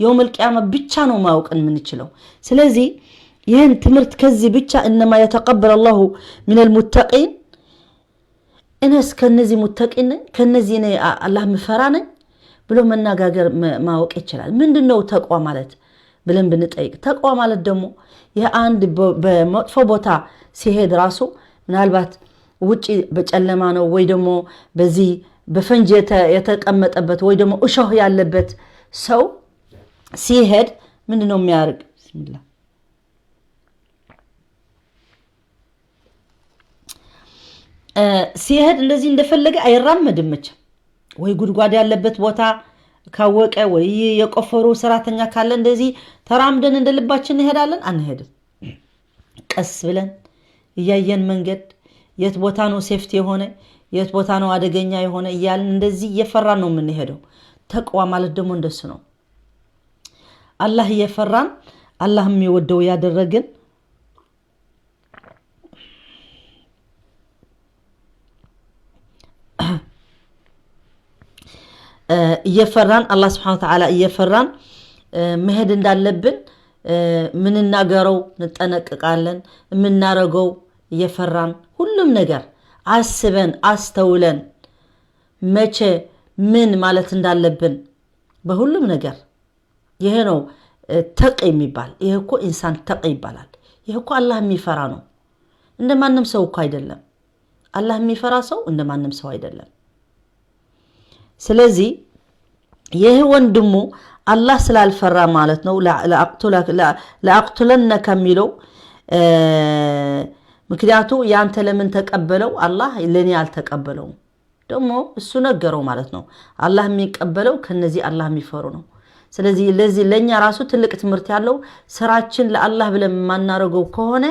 የውመል ቂያማ ብቻ ነው ማወቅ የምንችለው። ስለዚህ ይህን ትምህርት ከዚህ ብቻ إنما يتقبل الله من المتقين፣ እኔስ ከነዚህ ሙተቂን ነኝ፣ ከነዚህ እኔ አላህ ምፈራ ነኝ ብሎ መነጋገር ማወቅ ይችላል። ምንድን ነው ተቅዋ ማለት ብለን ብንጠይቅ፣ ተቅዋ ማለት ደግሞ ይህ አንድ በመጥፎ ቦታ ሲሄድ ራሱ ምናልባት ውጭ በጨለማ ነው ወይ ደግሞ በዚህ በፈንጅ የተቀመጠበት ወይ ደግሞ እሾህ ያለበት ሰው ሲሄድ ምንድን ነው የሚያደርግ? ብስሚላህ፣ ሲሄድ እንደዚህ እንደፈለገ አይራመድም መቼም። ወይ ጉድጓድ ያለበት ቦታ ካወቀ ወይ የቆፈሩ ሰራተኛ ካለ እንደዚህ ተራምደን እንደ ልባችን እንሄዳለን? አንሄድም። ቀስ ብለን እያየን መንገድ የት ቦታ ነው safety የሆነ፣ የት ቦታ ነው አደገኛ የሆነ እያልን እንደዚህ እየፈራን ነው የምንሄደው። ተቅዋ ማለት ደግሞ እንደሱ ነው። አላህ እየፈራን፣ አላህ የሚወደው ያደረግን፣ እየፈራን፣ አላህ ስብሐነ ወተዓላ እየፈራን መሄድ እንዳለብን፣ ምንናገረው እንጠነቅቃለን፣ የምናረገው እየፈራን፣ ሁሉም ነገር አስበን አስተውለን መቼ ምን ማለት እንዳለብን በሁሉም ነገር። ይሄ ነው ተቂ የሚባል። ይሄ እኮ ኢንሳን ተቂ ይባላል። ይሄ እኮ አላህ የሚፈራ ነው። እንደ ማንም ሰው እኮ አይደለም። አላህ የሚፈራ ሰው እንደ ማንም ሰው አይደለም። ስለዚህ ይህ ወንድሙ አላህ ስላልፈራ ማለት ነው ለአቅቱለነከ የሚለው። ምክንያቱ ያንተ ለምን ተቀበለው፣ አላህ ለእኔ አልተቀበለውም። ደግሞ እሱ ነገረው ማለት ነው። አላህ የሚቀበለው ከነዚህ አላህ የሚፈሩ ነው። ስለዚህ ለዚህ ለእኛ ራሱ ትልቅ ትምህርት ያለው፣ ስራችን ለአላህ ብለን የማናደርገው ከሆነ፣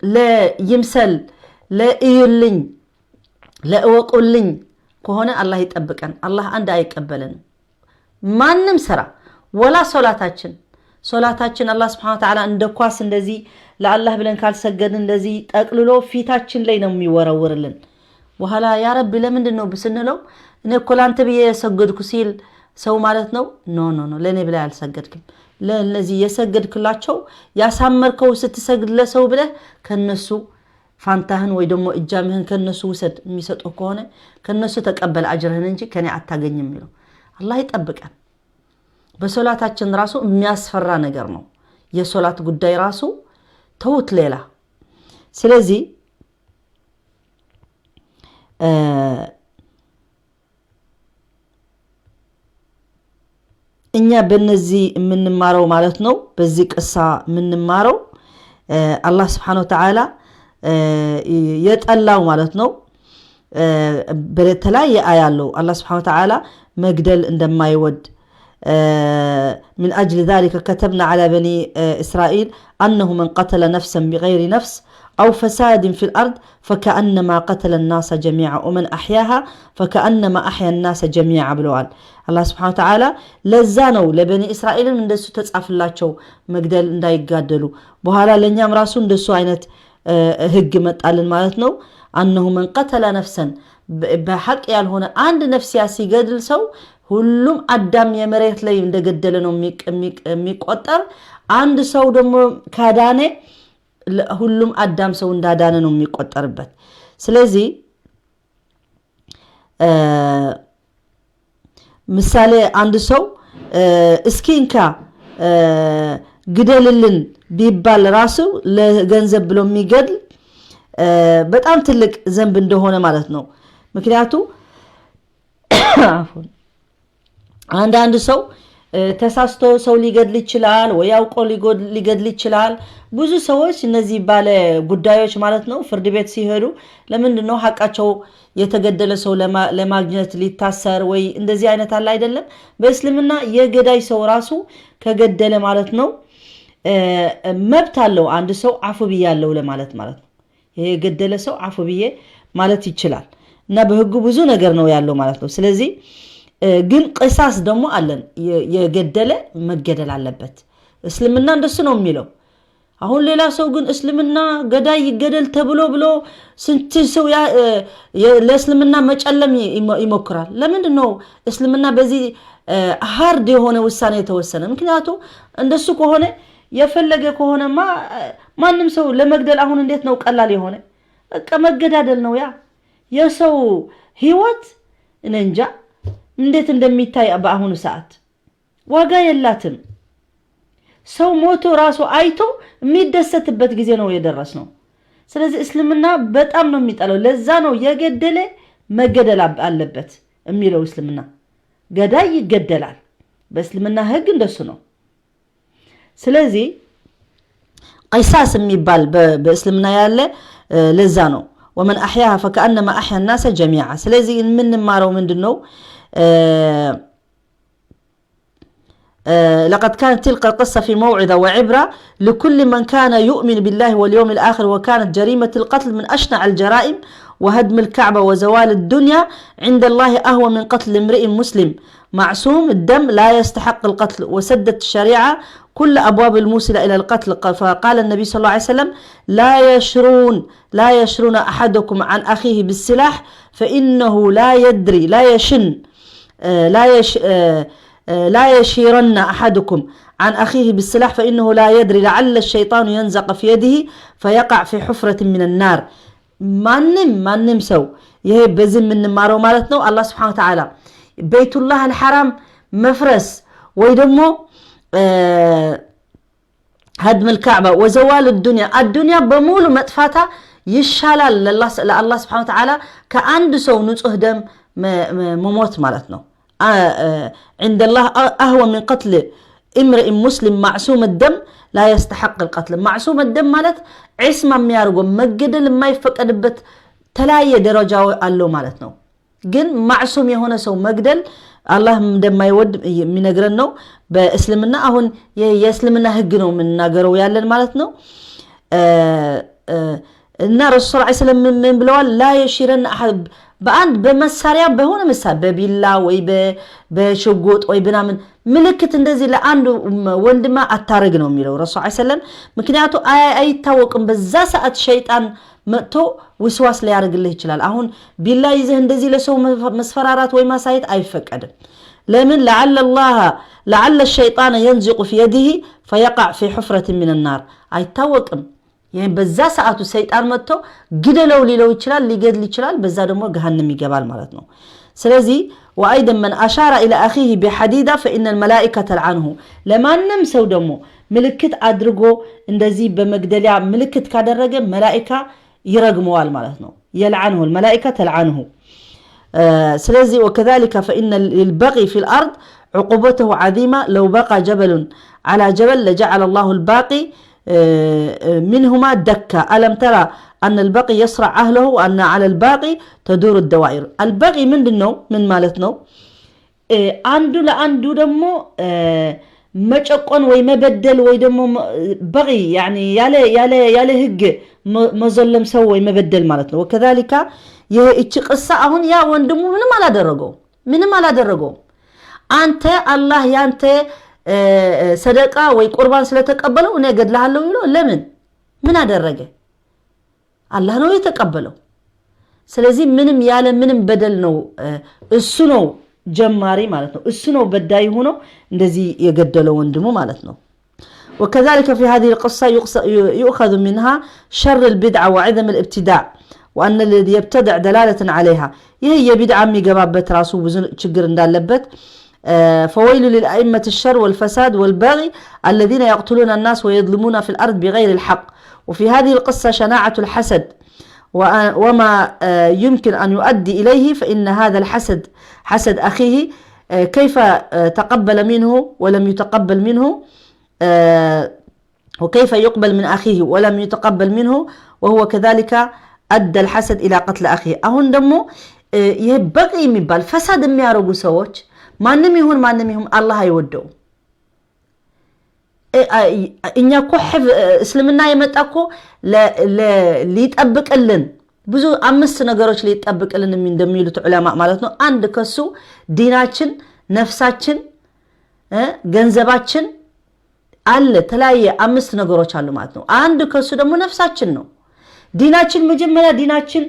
ለይምሰል፣ ለእዩልኝ፣ ለእወቁልኝ ከሆነ አላህ ይጠብቀን። አላህ አንድ አይቀበለንም። ማንም ስራ ወላ ሶላታችን አላህ ስብሐነ ወተዓላ እንደ ኳስ እንደዚህ ለአላህ ብለን ካልሰገድን እንደዚህ ጠቅልሎ ፊታችን ላይ ነው የሚወረውርልን። በኋላ ያ ረቢ ለምንድን ነው ስንለው እኔ እኮ ለአንተ ብዬ የሰገድኩ ሲል ሰው ማለት ነው፣ no, no, no፣ ለእኔ ብለህ አልሰገድክም። ለእነዚህ የሰገድክላቸው፣ ያሳመርከው ስትሰግድ ለሰው ብለህ፣ ከነሱ ፋንታህን ወይ ደግሞ እጃምህን ከነሱ ውሰድ። የሚሰጡ ከሆነ ከነሱ ተቀበል አጅርህን እንጂ ከኔ አታገኝም የሚለው። አላህ ይጠብቀን። በሶላታችን ራሱ የሚያስፈራ ነገር ነው። የሶላት ጉዳይ ራሱ ተውት ሌላ። ስለዚህ እኛ በነዚህ የምንማረው ማለት ነው፣ በዚህ ቅሳ የምንማረው አላህ ስብሓነ ወተዓላ የጠላው ማለት ነው። በተለያየ አያ አለው አላህ ስብሓነ ወተዓላ መግደል እንደማይወድ። من أجل ذلك كتبنا على بني إسرائيل أنه من قتل نفسا بغير نفس أو فساد في الأرض فكأنما قتل الناس جميعا ومن أحياها فكأنما أحيا الناس جميعا ብለዋል አላህ ስብሐነ ወተዓላ። ለዛ ነው ለበኒ እስራኤልም እንደሱ ተጻፍላቸው መግደል እንዳይጋደሉ። በኋላ ለእኛም ራሱ እንደሱ አይነት ህግ መጣልን ማለት ነው። أنه من قتل نفسا በሐቅ ያልሆነ አንድ ነፍስያ ሲገድል ሰው ሁሉም አዳም የመሬት ላይ እንደገደለ ነው የሚቆጠር። አንድ ሰው ደግሞ ካዳነ ሁሉም አዳም ሰው እንዳዳነ ነው የሚቆጠርበት። ስለዚህ ምሳሌ አንድ ሰው እስኪ እንካ ግደልልን ቢባል ራሱ ለገንዘብ ብሎ የሚገድል በጣም ትልቅ ذنب እንደሆነ ማለት ነው። ምክንያቱ አንዳንድ ሰው ተሳስቶ ሰው ሊገድል ይችላል፣ ወይ አውቆ ሊገድል ይችላል። ብዙ ሰዎች እነዚህ ባለ ጉዳዮች ማለት ነው ፍርድ ቤት ሲሄዱ ለምንድን ነው ሀቃቸው የተገደለ ሰው ለማግኘት ሊታሰር ወይ እንደዚህ አይነት አለ አይደለም። በእስልምና የገዳይ ሰው ራሱ ከገደለ ማለት ነው መብት አለው አንድ ሰው አፉ ብያለሁ ለማለት ማለት ነው። ይሄ የገደለ ሰው አፉ ብዬ ማለት ይችላል። እና በህጉ ብዙ ነገር ነው ያለው ማለት ነው። ስለዚህ ግን ቅሳስ ደግሞ አለን። የገደለ መገደል አለበት። እስልምና እንደሱ ነው የሚለው። አሁን ሌላ ሰው ግን እስልምና ገዳይ ይገደል ተብሎ ብሎ ስንት ሰው ለእስልምና መጨለም ይሞክራል። ለምንድን ነው እስልምና በዚህ hard የሆነ ውሳኔ የተወሰነ? ምክንያቱ እንደሱ ከሆነ የፈለገ ከሆነማ ማንም ሰው ለመግደል አሁን እንዴት ነው ቀላል የሆነ? በቃ መገዳደል ነው። ያ የሰው ህይወት እኔ እንጃ እንዴት እንደሚታይ በአሁኑ ሰዓት ዋጋ የላትም። ሰው ሞቶ ራሱ አይቶ የሚደሰትበት ጊዜ ነው የደረስነው። ስለዚህ እስልምና በጣም ነው የሚጠላው። ለዛ ነው የገደለ መገደል አለበት የሚለው እስልምና። ገዳይ ይገደላል። በእስልምና ህግ እንደሱ ነው። ስለዚህ ቂሳስ የሚባል በእስልምና ያለ ለዛ ነው። ومن أحياها فكأنما أحيا الناس جميعا። ስለዚህ የምንማረው ምንድን ነው? لقد كانت تلك القصة في موعظة وعبرة لكل من كان يؤمن بالله واليوم الآخر. وكانت جريمة القتل من أشنع الجرائم، وهدم الكعبة وزوال الدنيا عند الله أهون من قتل امرئ مسلم معصوم الدم لا يستحق القتل. وسدت الشريعة كل أبواب الموصلة إلى القتل. فقال النبي صلى الله عليه وسلم: لا يشرون أحدكم عن أخيه بالسلاح فإنه لا يدري لا يشن لا يش لا يشيرن أحدكم عن أخيه بالسلاح فإنه لا يدري لعل الشيطان ينزق في يده فيقع في حفرة من النار። ማንም ሰው ይሄ በዚህ የምንማረው ማለት ነው አላህ سبحانه وتعالى بيت الله الحرام መፍረስ ወይ ደግሞ هدم الكعبة وزوال الدنيا الدنيا በሙሉ መጥፋታ ይሻላል ለአላህ سبحانه وتعالى ከአንድ ሰው ንጹህ ደም መሞት ማለት ነው። عند الله أهون من قتل امرئ مسلم معصوم الدم لا يستحق القتل። معصوم الدم ማለት عصمة የሚያደርገው መገደል የማይፈቀድበት ተለያየ ደረጃ አለው ማለት ነው። ግን معصوم የሆነ ሰው መግደል አላህ እንደማይወድ የሚነግረን ነው። በእስልምና አሁን የእስልምና ህግ ነው የምንናገረው ያለን ማለት ነው። እና ረሱል ስ ሰለም ምን ብለዋል? لا يشيرن በአንድ በመሳሪያ በሆነ መሳሪያ በቢላ ወይ በሽጉጥ ወይ ምናምን ምልክት እንደዚህ ለአንድ ወንድማ አታረግ ነው የሚለው ረሱል ሰለም። ምክንያቱ አይታወቅም፣ በዛ ሰዓት ሸይጣን መጥቶ ውስዋስ ሊያደርግልህ ይችላል። አሁን ቢላ ይዘህ እንደዚህ ለሰው መስፈራራት ወይ ማሳየት አይፈቀድም። ለምን? لعل الشيطان ينزق في يده فيقع في حفرة من النار። አይታወቅም። ይህም በዛ ሰዓቱ ሰይጣን መጥቶ ግደለው ሊለው ይችላል፣ ሊገድል ይችላል። በዛ ደግሞ ገሃነም ይገባል ማለት ነው። ስለዚህ وأيضا من أشار إلى أخيه بحديدة فإن الملائكة تلعنه። ለማንም ሰው ደግሞ ምልክት አድርጎ እንደዚህ በመግደሊያ ምልክት ካደረገ መላኢካ ይረግመዋል ማለት ነው። يلعنه الملائكة تلعنه። ስለዚህ وكذلك فإن للبغي في الأرض عقوبته عظيمة، لو بقى جبل على جبل لجعل الله الباقي منهما دكا. ألم تر أن البغي يصرع أهله وأن على الباغي تدور الدوائر። البغي ምንድን ነው? ምን ማለት ነው? አንዱ ለአንዱ ደግሞ መጨቆን ወይ መበደል ወይ ደግሞ بغي ያለ ህግ መዘለም ሰው ወይ መበደል ማለት ነው። وكذلك ይህ እቺ قصة አሁን ያ ወንድሙ ምንም አላደረገውም፣ ምንም አላደረገውም። አንተ አላህ ያንተ ሰደቃ ወይ ቁርባን ስለተቀበለው እኔ እገድልሃለሁ ብሎ ለምን ምን አደረገ? አላህ ነው የተቀበለው። ስለዚህ ምንም ያለ ምንም በደል ነው እሱ ነው ጀማሪ ማለት ነው። እሱ ነው በዳይ ሆኖ እንደዚህ የገደለው ወንድሙ ማለት ነው። وكذلك في هذه القصة يؤخذ منها شر البدعة وعظم الابتداع وأن الذي يبتدع دلالة عليها። ይህ የቢድዓ የሚገባበት ራሱ ብዙ ችግር እንዳለበት فويل للأئمة الشر والفساد والبغي الذين يقتلون الناس ويظلمون في الأرض بغير الحق. وفي هذه القصة شناعة الحسد وما يمكن أن يؤدي إليه، فإن هذا الحسد حسد أخيه كيف تقبل منه ولم يتقبل منه، وكيف يقبل من أخيه ولم يتقبل منه، وهو كذلك أدى الحسد إلى قتل أخيه። አሁን ደግሞ ይህ በቂ የሚባል ፈሳድ የሚያደርጉ ሰዎች ማንም ይሁን ማንም ይሁን አላህ አይወደውም። እኛ እኮ እስልምና የመጣ እኮ ሊጠብቅልን ብዙ አምስት ነገሮች ሊጠብቅልን እንደሚሉት ዑለማ ማለት ነው። አንድ ከሱ ዲናችን፣ ነፍሳችን፣ ገንዘባችን አለ። የተለያየ አምስት ነገሮች አሉ ማለት ነው። አንድ ከሱ ደግሞ ነፍሳችን ነው። ዲናችን መጀመሪያ ዲናችን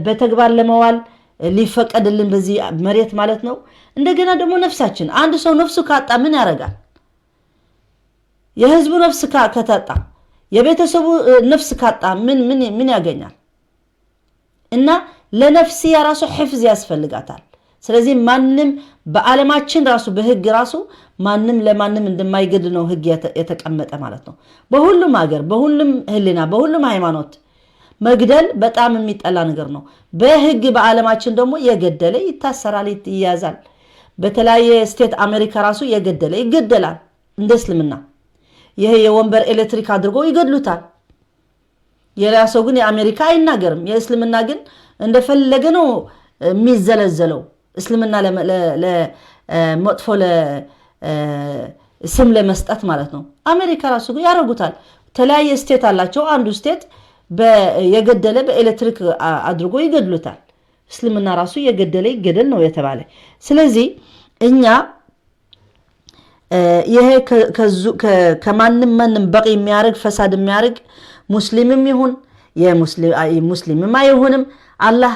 በተግባር ለመዋል ሊፈቀድልን በዚህ መሬት ማለት ነው። እንደገና ደግሞ ነፍሳችን፣ አንድ ሰው ነፍሱ ካጣ ምን ያደርጋል? የህዝቡ ነፍስ ከታጣ፣ የቤተሰቡ ነፍስ ካጣ ምን ምን ምን ያገኛል? እና ለነፍስያ ራሱ ሕፍዝ ያስፈልጋታል። ስለዚህ ማንም በዓለማችን ራሱ በህግ ራሱ ማንም ለማንም እንደማይገድል ነው ህግ የተቀመጠ ማለት ነው። በሁሉም ሀገር፣ በሁሉም ህሊና፣ በሁሉም ሃይማኖት መግደል በጣም የሚጠላ ነገር ነው። በህግ በዓለማችን ደግሞ የገደለ ይታሰራል፣ ይያዛል። በተለያየ state አሜሪካ ራሱ የገደለ ይገደላል። እንደ እስልምና ይሄ የወንበር ኤሌክትሪክ አድርጎ ይገድሉታል። የሌላ ሰው ግን የአሜሪካ አይናገርም። የእስልምና ግን እንደፈለገ ነው የሚዘለዘለው። እስልምና መጥፎ ስም ለመስጠት ማለት ነው። አሜሪካ ራሱ ያደርጉታል። የተለያየ state አላቸው። አንዱ state የገደለ በኤሌክትሪክ አድርጎ ይገድሉታል። እስልምና ራሱ የገደለ ይገደል ነው የተባለ። ስለዚህ እኛ ይሄ ከማንም ማንም በቂ የሚያደርግ፣ ፈሳድ የሚያደርግ ሙስሊምም ይሁን ሙስሊምም አይሁንም አላህ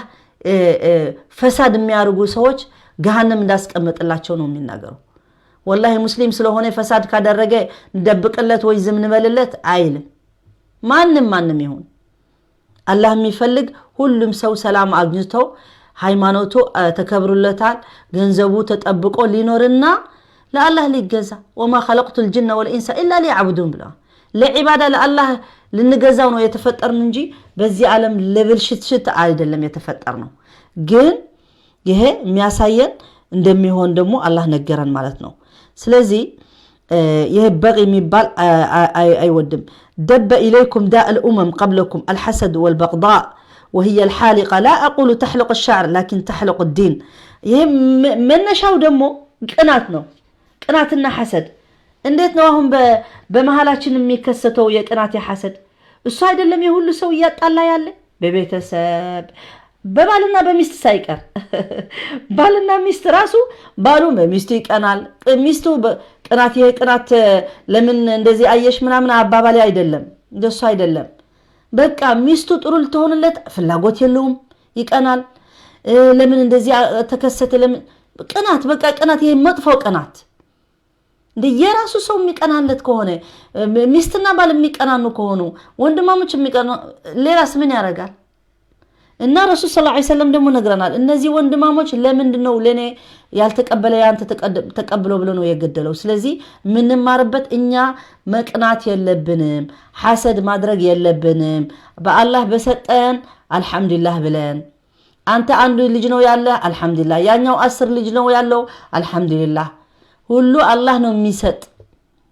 ፈሳድ የሚያደርጉ ሰዎች ገሃነም እንዳስቀመጥላቸው ነው የሚናገረው። ወላሂ ሙስሊም ስለሆነ ፈሳድ ካደረገ እንደብቅለት ወይ ዝም እንበልለት አይልም። ማንም ማንም ይሁን አላህ የሚፈልግ ሁሉም ሰው ሰላም አግኝተው ሃይማኖቱ ተከብሮለታል፣ ገንዘቡ ተጠብቆ ሊኖርና ለአላህ ሊገዛ፣ وما خلقت الجن والإنس إلا ليعبدون ብለዋል። ለዒባዳ ለአላህ ልንገዛው ነው የተፈጠርን እንጂ በዚህ ዓለም ለብልሽትሽት አይደለም የተፈጠርነው። ግን ይሄ የሚያሳየን እንደሚሆን ደግሞ አላህ ነገረን ማለት ነው። ስለዚህ ይሄ በቂ የሚባል አይወድም። دب إليكم داء الأمم قبلكم الحسد والبغضاء وهي الحالقة، لا أقول تحلق الشعر لكن تحلق الدين። ይሄ መነሻው ደግሞ ቅናት ነው። ቅናትና ሐሰድ እንዴት ነው አሁን በመሃላችን የሚከሰተው የቅናት የሐሰድ? እሱ አይደለም የሁሉ ሰው እያጣላ ያለ፣ በቤተሰብ በባልና በሚስት ሳይቀር። ባልና ሚስት ራሱ ባሉ በሚስቱ ይቀናል፣ ሚስቱ ቅናት። ይሄ ቅናት ለምን እንደዚህ አየሽ ምናምን አባባሌ አይደለም፣ እንደሱ አይደለም። በቃ ሚስቱ ጥሩ ልትሆንለት ፍላጎት የለውም፣ ይቀናል። ለምን እንደዚህ ተከሰተ? ለምን ቅናት? በቃ ቅናት፣ ይሄ መጥፎ ቅናት። እንደ የራሱ ሰው የሚቀናለት ከሆነ፣ ሚስትና ባል የሚቀናኑ ከሆኑ፣ ወንድማሞች የሚቀኑ፣ ሌላስ ምን ያደርጋል? እና ረሱል ሰለላሁ ዐለይሂ ወሰለም ደግሞ ነግረናል። እነዚህ ወንድማሞች ለምንድን ነው ለእኔ ያልተቀበለ ያንተ ተቀብሎ ብሎ ነው የገደለው። ስለዚህ የምንማርበት እኛ መቅናት የለብንም፣ ሐሰድ ማድረግ የለብንም። በአላህ በሰጠን አልሐምዱሊላህ ብለን፣ አንተ አንዱ ልጅ ነው ያለ አልሐምዱሊላህ፣ ያኛው 10 ልጅ ነው ያለው አልሐምዱሊላህ። ሁሉ አላህ ነው የሚሰጥ።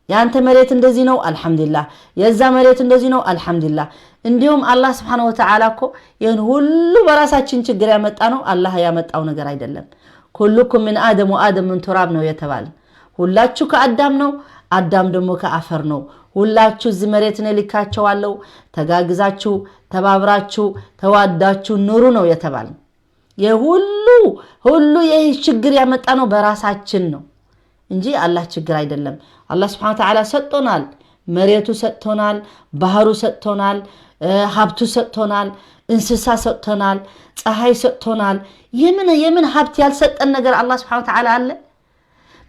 የአንተ መሬት እንደዚህ ነው አልሐምዱሊላህ፣ የዛ መሬት እንደዚህ ነው አልሐምዱሊላህ። እንዲሁም አላህ ስብሓነሁ ወተዓላ እኮ ይህን ሁሉ በራሳችን ችግር ያመጣ ነው፣ አላህ ያመጣው ነገር አይደለም። كلكم من آدم وآدم من تراب ነው የተባለ። ሁላችሁ ከአዳም ነው፣ አዳም ደግሞ ከአፈር ነው። ሁላችሁ እዚህ መሬት ነው ልካቸዋለሁ፣ ተጋግዛችሁ ተባብራችሁ ተዋዳችሁ ኑሩ ነው የተባለ። የሁሉ ሁሉ ይህ ችግር ያመጣ ነው በራሳችን ነው እንጂ አላህ ችግር አይደለም። አላህ ስብሐነ ወተዓላ ሰጥቶናል። መሬቱ ሰጥቶናል፣ ባህሩ ሰጥቶናል፣ ሀብቱ ሰጥቶናል፣ እንስሳ ሰጥቶናል፣ ፀሐይ ሰጥቶናል። የምን የምን ሀብት ያልሰጠን ነገር አላህ ስብሐነ ወተዓላ አለ?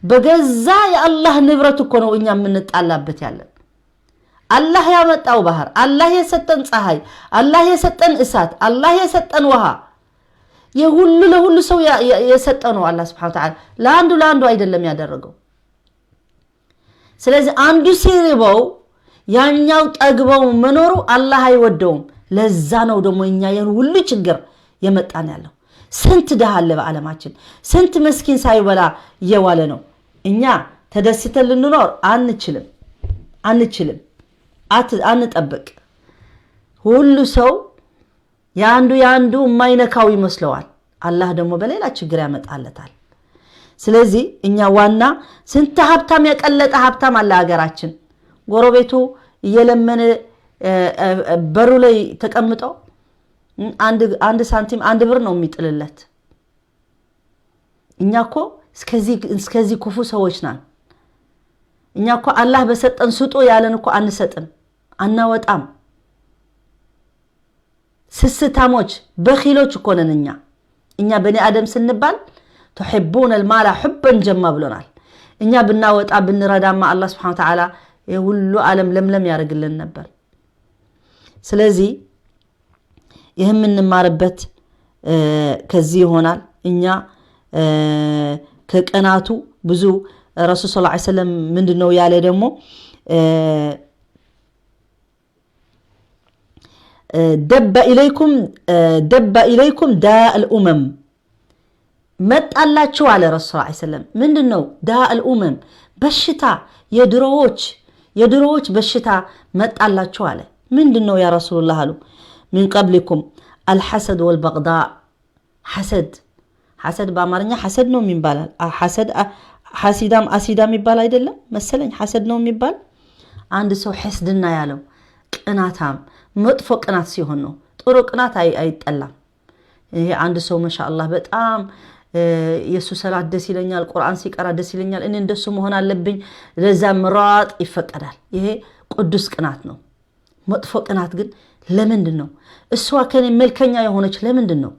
በገዛ የአላህ ንብረት እኮ ነው እኛ የምንጣላበት ያለን። አላህ ያመጣው ባህር፣ አላህ የሰጠን ፀሐይ፣ አላህ የሰጠን እሳት፣ አላህ የሰጠን ውሃ፣ የሁሉ ለሁሉ ሰው የሰጠ ነው አላህ سبحانه وتعالى። ለአንዱ ለአንዱ አይደለም ያደረገው። ስለዚህ አንዱ ሲርበው ያኛው ጠግበው መኖሩ አላህ አይወደውም። ለዛ ነው ደግሞ እኛ ይህን ሁሉ ችግር የመጣን ያለው። ስንት ድሃ አለ በዓለማችን፣ ስንት መስኪን ሳይበላ እየዋለ ነው። እኛ ተደስተን ልንኖር አንችልም፣ አንችልም። አንጠብቅ። ሁሉ ሰው የአንዱ የአንዱ የማይነካው ይመስለዋል። አላህ ደግሞ በሌላ ችግር ያመጣለታል። ስለዚህ እኛ ዋና ስንት ሀብታም የቀለጠ ሀብታም አለ ሀገራችን። ጎረቤቱ እየለመነ በሩ ላይ ተቀምጦ አንድ ሳንቲም አንድ ብር ነው የሚጥልለት። እኛ እኮ እስከዚህ ክፉ ሰዎች ናን። እኛ እኮ አላህ በሰጠን ስጡ ያለን እኮ አንሰጥም፣ አናወጣም። ስስታሞች በኪሎች እኮ ነን እኛ። እኛ በኒ አደም ስንባል تحبون المال حبا جما ብሎናል። እኛ ብናወጣ ብንረዳማ አላህ سبحانه وتعالى የሁሉ ዓለም ለምለም ያደርግልን ነበር። ስለዚህ ይህ የምንማርበት ከዚህ ይሆናል። እኛ ከቀናቱ ብዙ ረሱል صلى الله عليه وسلم ምንድን ነው ያለ ደግሞ دب إليكم داء الأمم መጣላችሁ አለ ረሱል صلى الله عليه وسلم። ምንድን ነው داء الأمم? በሽታ የድሮዎች በሽታ መጣላችሁ አለ። ምንድን ነው يا رسول الله አሉ። من قبلكم الحسد والبغضاء። ሐሰድ ሐሰድ በአማርኛ ሐሰድ ነው የሚባላል። ሐሰድ ሐሲዳም አሲዳም የሚባል አይደለም መሰለኝ፣ ሐሰድ ነው የሚባል። አንድ ሰው ሕስድና ያለው ቅናታም መጥፎ ቅናት ሲሆን ነው። ጥሩ ቅናት አይጠላም። ይሄ አንድ ሰው ማሻአላህ በጣም የእሱ ሰላት ደስ ይለኛል፣ ቁርአን ሲቀራ ደስ ይለኛል፣ እኔ እንደሱ መሆን አለብኝ፣ ለዛ ምራጥ ይፈቀዳል። ይሄ ቅዱስ ቅናት ነው። መጥፎ ቅናት ግን ለምንድን ነው እሷ ከኔ መልከኛ የሆነች? ለምንድን ነው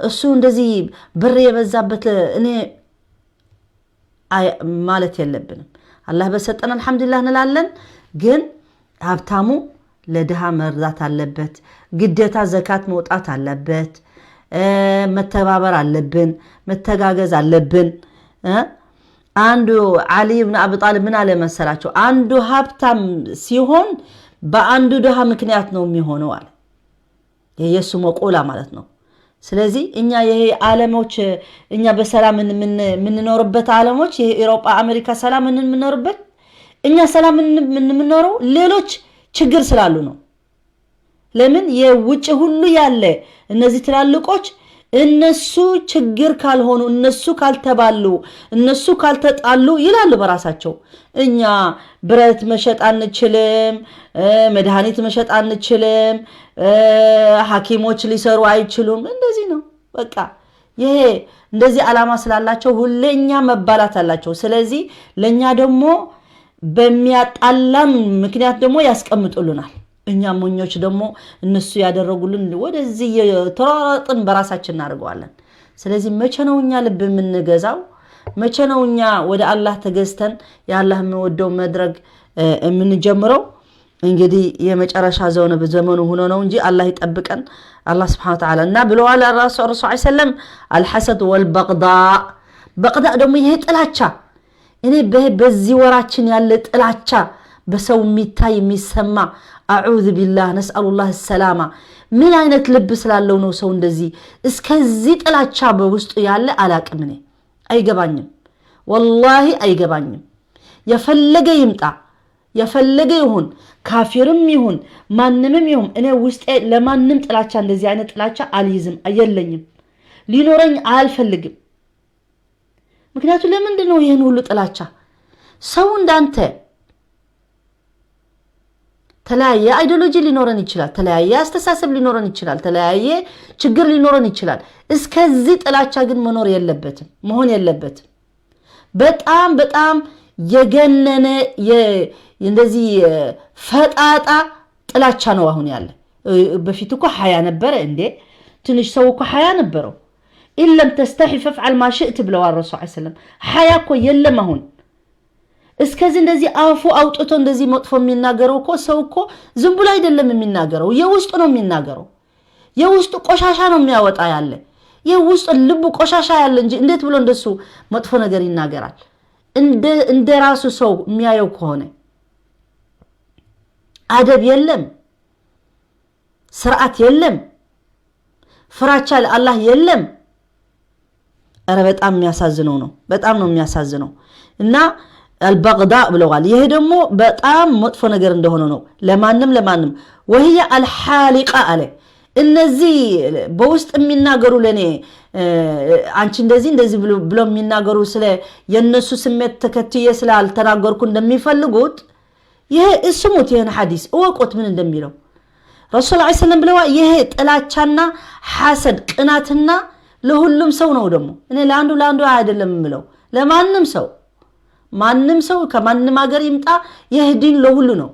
እሱ እንደዚህ ብር የበዛበት? እኔ ማለት የለብንም። አላህ በሰጠን አልሐምዱሊላህ እንላለን። ግን ሀብታሙ ለድሃ መርዳት አለበት። ግዴታ ዘካት መውጣት አለበት። መተባበር አለብን። መተጋገዝ አለብን። አንዱ ዓሊ ብን አቢ ጣሊብ ምን አለ መሰላቸው? አንዱ ሀብታም ሲሆን በአንዱ ድሃ ምክንያት ነው የሚሆነው አለ። የየሱ መቆላ ማለት ነው። ስለዚህ እኛ ይሄ ዓለሞች እኛ በሰላም የምንኖርበት ዓለሞች ይሄ ኤሮጳ፣ አሜሪካ ሰላም የምንኖርበት እኛ ሰላም የምንኖረው ሌሎች ችግር ስላሉ ነው። ለምን የውጭ ሁሉ ያለ እነዚህ ትላልቆች እነሱ ችግር ካልሆኑ፣ እነሱ ካልተባሉ፣ እነሱ ካልተጣሉ ይላሉ በራሳቸው። እኛ ብረት መሸጥ አንችልም፣ መድኃኒት መሸጥ አንችልም፣ ሐኪሞች ሊሰሩ አይችሉም። እንደዚህ ነው በቃ። ይሄ እንደዚህ ዓላማ ስላላቸው ሁሌ እኛ መባላት አላቸው። ስለዚህ ለእኛ ደግሞ በሚያጣላን ምክንያት ደግሞ ያስቀምጡልናል። እኛ ሞኞች ደግሞ እነሱ ያደረጉልን ወደዚህ የተሯሯጥን በራሳችን እናደርገዋለን። ስለዚህ መቼ ነው እኛ ልብ የምንገዛው? መቼ ነው እኛ ወደ አላህ ተገዝተን የአላህ የምንወደው መድረግ የምንጀምረው? እንግዲህ የመጨረሻ ዘመኑ ሆኖ ነው እንጂ አላህ ይጠብቀን። አላህ ስብሐነ ወተዓላ እና ብለዋል ረሱል ሰለም አልሐሰድ ወልበቅዳ። በቅዳ ደግሞ ይሄ ጥላቻ፣ እኔ በዚህ ወራችን ያለ ጥላቻ በሰው የሚታይ የሚሰማ፣ አዑዝ ቢላህ ነስአሉላህ ሰላማ። ምን አይነት ልብ ስላለው ነው ሰው እንደዚህ እስከዚህ ጥላቻ በውስጡ ያለ? አላቅም፣ እኔ አይገባኝም፣ ወላሂ አይገባኝም። የፈለገ ይምጣ የፈለገ ይሁን ካፊርም ይሁን ማንምም ይሁን እኔ ውስጤ ለማንም ጥላቻ እንደዚህ አይነት ጥላቻ አልይዝም፣ የለኝም፣ ሊኖረኝ አልፈልግም። ምክንያቱም ለምንድን ነው ይህን ሁሉ ጥላቻ? ሰው እንዳንተ ተለያየ ideology ሊኖረን ይችላል። ተለያየ አስተሳሰብ ሊኖረን ይችላል። ተለያየ ችግር ሊኖረን ይችላል። እስከዚህ ጥላቻ ግን መኖር የለበትም፣ መሆን የለበትም። በጣም በጣም የገነነ እንደዚህ ፈጣጣ ጥላቻ ነው አሁን ያለ። በፊት እኮ ሀያ ነበረ እንዴ? ትንሽ ሰው እኮ ሀያ ነበረው። إن لم تستح فافعل ما شئت ብለዋል ረሱል ሰለም። ሀያ እኮ የለም አሁን። እስከዚህ እንደዚህ አፉ አውጥቶ እንደዚህ መጥፎ የሚናገረው እኮ ሰው እኮ ዝም ብሎ አይደለም የሚናገረው፣ የውስጡ ነው የሚናገረው። የውስጡ ቆሻሻ ነው የሚያወጣ ያለ። ይህ ውስጥ ልቡ ቆሻሻ ያለ እንጂ እንዴት ብሎ እንደሱ መጥፎ ነገር ይናገራል? እንደ ራሱ ሰው የሚያየው ከሆነ አደብ የለም፣ ስርዓት የለም፣ ፍራቻ ለአላህ የለም። ኧረ በጣም የሚያሳዝነው ነው። በጣም ነው የሚያሳዝነው። እና البغضاء ብለዋል። ይሄ ደግሞ በጣም መጥፎ ነገር እንደሆነ ነው። ለማንም ለማንም وهي الحالقة አለ። እነዚህ በውስጥ የሚናገሩ ለእኔ አንቺ እንደዚህ እንደዚህ ብሎ የሚናገሩ ስለ የእነሱ ስሜት ተከትዬ ስላልተናገርኩ እንደሚፈልጉት ይሄ እስሙት፣ ይህን ሐዲስ እወቁት ምን እንደሚለው ረሱል ዐለይሂ ሰላም ብለዋል። ይሄ ጥላቻና ሐሰድ ቅናትና ለሁሉም ሰው ነው። ደግሞ እኔ ለአንዱ ለአንዱ አይደለም የምለው፣ ለማንም ሰው፣ ማንም ሰው ከማንም ሀገር ይምጣ ይህ ዲን ለሁሉ ነው።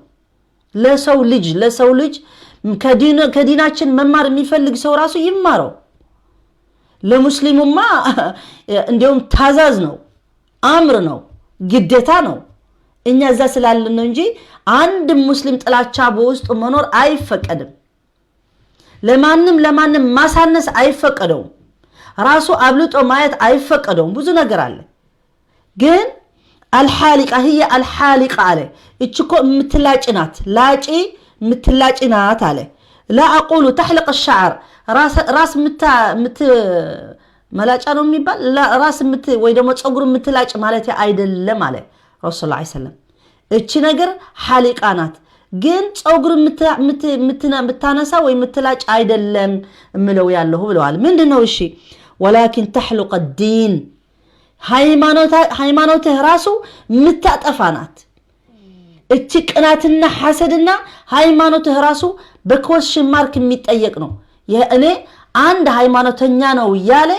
ለሰው ልጅ፣ ለሰው ልጅ ከዲናችን መማር የሚፈልግ ሰው ራሱ ይማረው። ለሙስሊሙማ እንዲያውም ታዛዝ ነው፣ አምር ነው፣ ግዴታ ነው። እኛ እዛ ስላለን ነው እንጂ አንድ ሙስሊም ጥላቻ በውስጡ መኖር አይፈቀድም። ለማንም ለማንም ማሳነስ አይፈቀደውም። ራሱ አብልጦ ማየት አይፈቀደውም። ብዙ ነገር አለ። ግን الحالقة هي الحالقة አለ። እች እኮ የምትላጭ ናት፣ ላጪ የምትላጭ ናት አለ። لا أقول تحلق الشعر ራስ መላጫ ነው የሚባል ራስ ወይ ደግሞ ፀጉር የምትላጭ ማለት አይደለም አለ ረሱል ዐለይሂ ሰላም። እቺ ነገር حالقة ናት፣ ግን ፀጉር የምታነሳ ወይ የምትላጭ አይደለም እምለው ያለሁ ብለዋል። ምንድን ነው? እሺ ولكن تحلق الدين ሃይማኖትህ ራሱ የምታጠፋ ናት። እቺ ቅናትና ሐሰድና ሃይማኖትህ ራሱ በ question mark የሚጠየቅ ነው። እኔ አንድ ሃይማኖተኛ ነው እያለ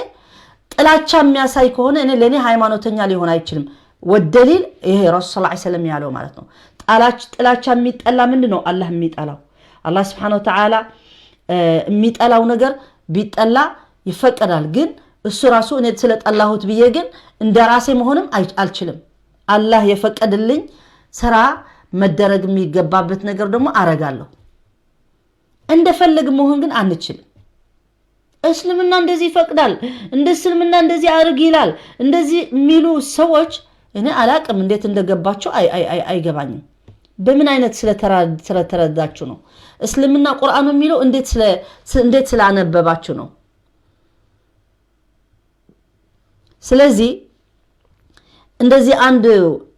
ጥላቻ የሚያሳይ ከሆነ እኔ ለእኔ ሃይማኖተኛ ሊሆን አይችልም። والدليل ይሄ ረሱል ሰለላሁ ዐለይሂ ወሰለም ያለው ማለት ነው። ጥላቻ የሚጠላ ምንድን ነው? አላህ የሚጠላው፣ አላህ ስብሐነሁ ወተዓላ የሚጠላው ነገር ቢጠላ ይፈቀዳል። ግን እሱ ራሱ እኔ ስለጠላሁት ብዬ ግን እንደ ራሴ መሆንም አልችልም። አላህ የፈቀድልኝ ስራ መደረግ የሚገባበት ነገር ደግሞ አረጋለሁ። እንደፈለግ መሆን ግን አንችልም። እስልምና እንደዚህ ይፈቅዳል፣ እንደ እስልምና እንደዚህ አድርግ ይላል። እንደዚህ የሚሉ ሰዎች እኔ አላቅም፣ እንዴት እንደገባቸው አይገባኝም። በምን አይነት ስለተረዳችሁ ነው? እስልምና ቁርአኑ የሚለው እንዴት ስላነበባችሁ ነው? ስለዚህ እንደዚህ አንድ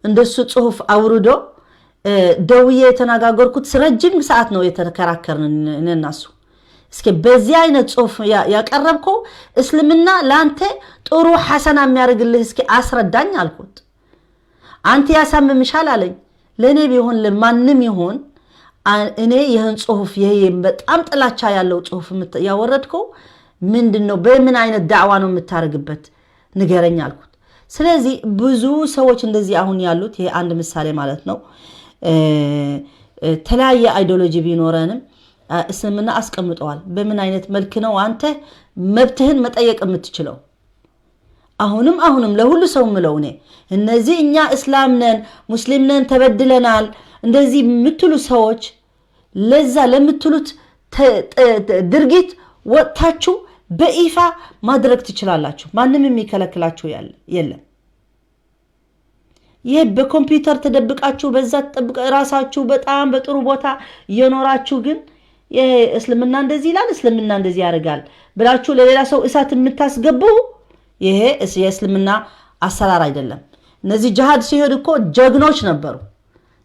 እንደሱ ጽሁፍ አውርዶ ደውዬ የተነጋገርኩት ረጅም ሰዓት ነው የተከራከርን እኔና እሱ። እስኪ በዚህ አይነት ጽሁፍ ያቀረብከው እስልምና ለአንተ ጥሩ ሐሰና የሚያደርግልህ እስኪ አስረዳኝ አልኩት። አንተ ያሳምምሻል አለኝ። ለእኔ ቢሆን ለማንም ይሆን እኔ ይህን ጽሁፍ ይሄ በጣም ጥላቻ ያለው ጽሁፍ ያወረድከው ምንድን ነው? በምን አይነት ዳዕዋ ነው የምታደርግበት? ንገረኝ አልኩት። ስለዚህ ብዙ ሰዎች እንደዚህ አሁን ያሉት ይሄ አንድ ምሳሌ ማለት ነው። ተለያየ ideology ቢኖረንም እስልምና አስቀምጠዋል። በምን አይነት መልክ ነው አንተ መብትህን መጠየቅ የምትችለው? አሁንም አሁንም ለሁሉ ሰው ምለው እኔ እነዚህ እኛ እስላም ነን ሙስሊም ነን ተበድለናል እንደዚህ የምትሉ ሰዎች ለዛ ለምትሉት ድርጊት ወጥታችሁ በይፋ ማድረግ ትችላላችሁ። ማንም የሚከለክላችሁ የለም። ይህ በኮምፒውተር ተደብቃችሁ በዛ ተጠብቀ ራሳችሁ በጣም በጥሩ ቦታ እየኖራችሁ ግን እስልምና እንደዚህ ይላል እስልምና እንደዚህ ያደርጋል ብላችሁ ለሌላ ሰው እሳት የምታስገቡ ይሄ የእስልምና አሰራር አይደለም። እነዚህ ጅሃድ ሲሄዱ እኮ ጀግኖች ነበሩ።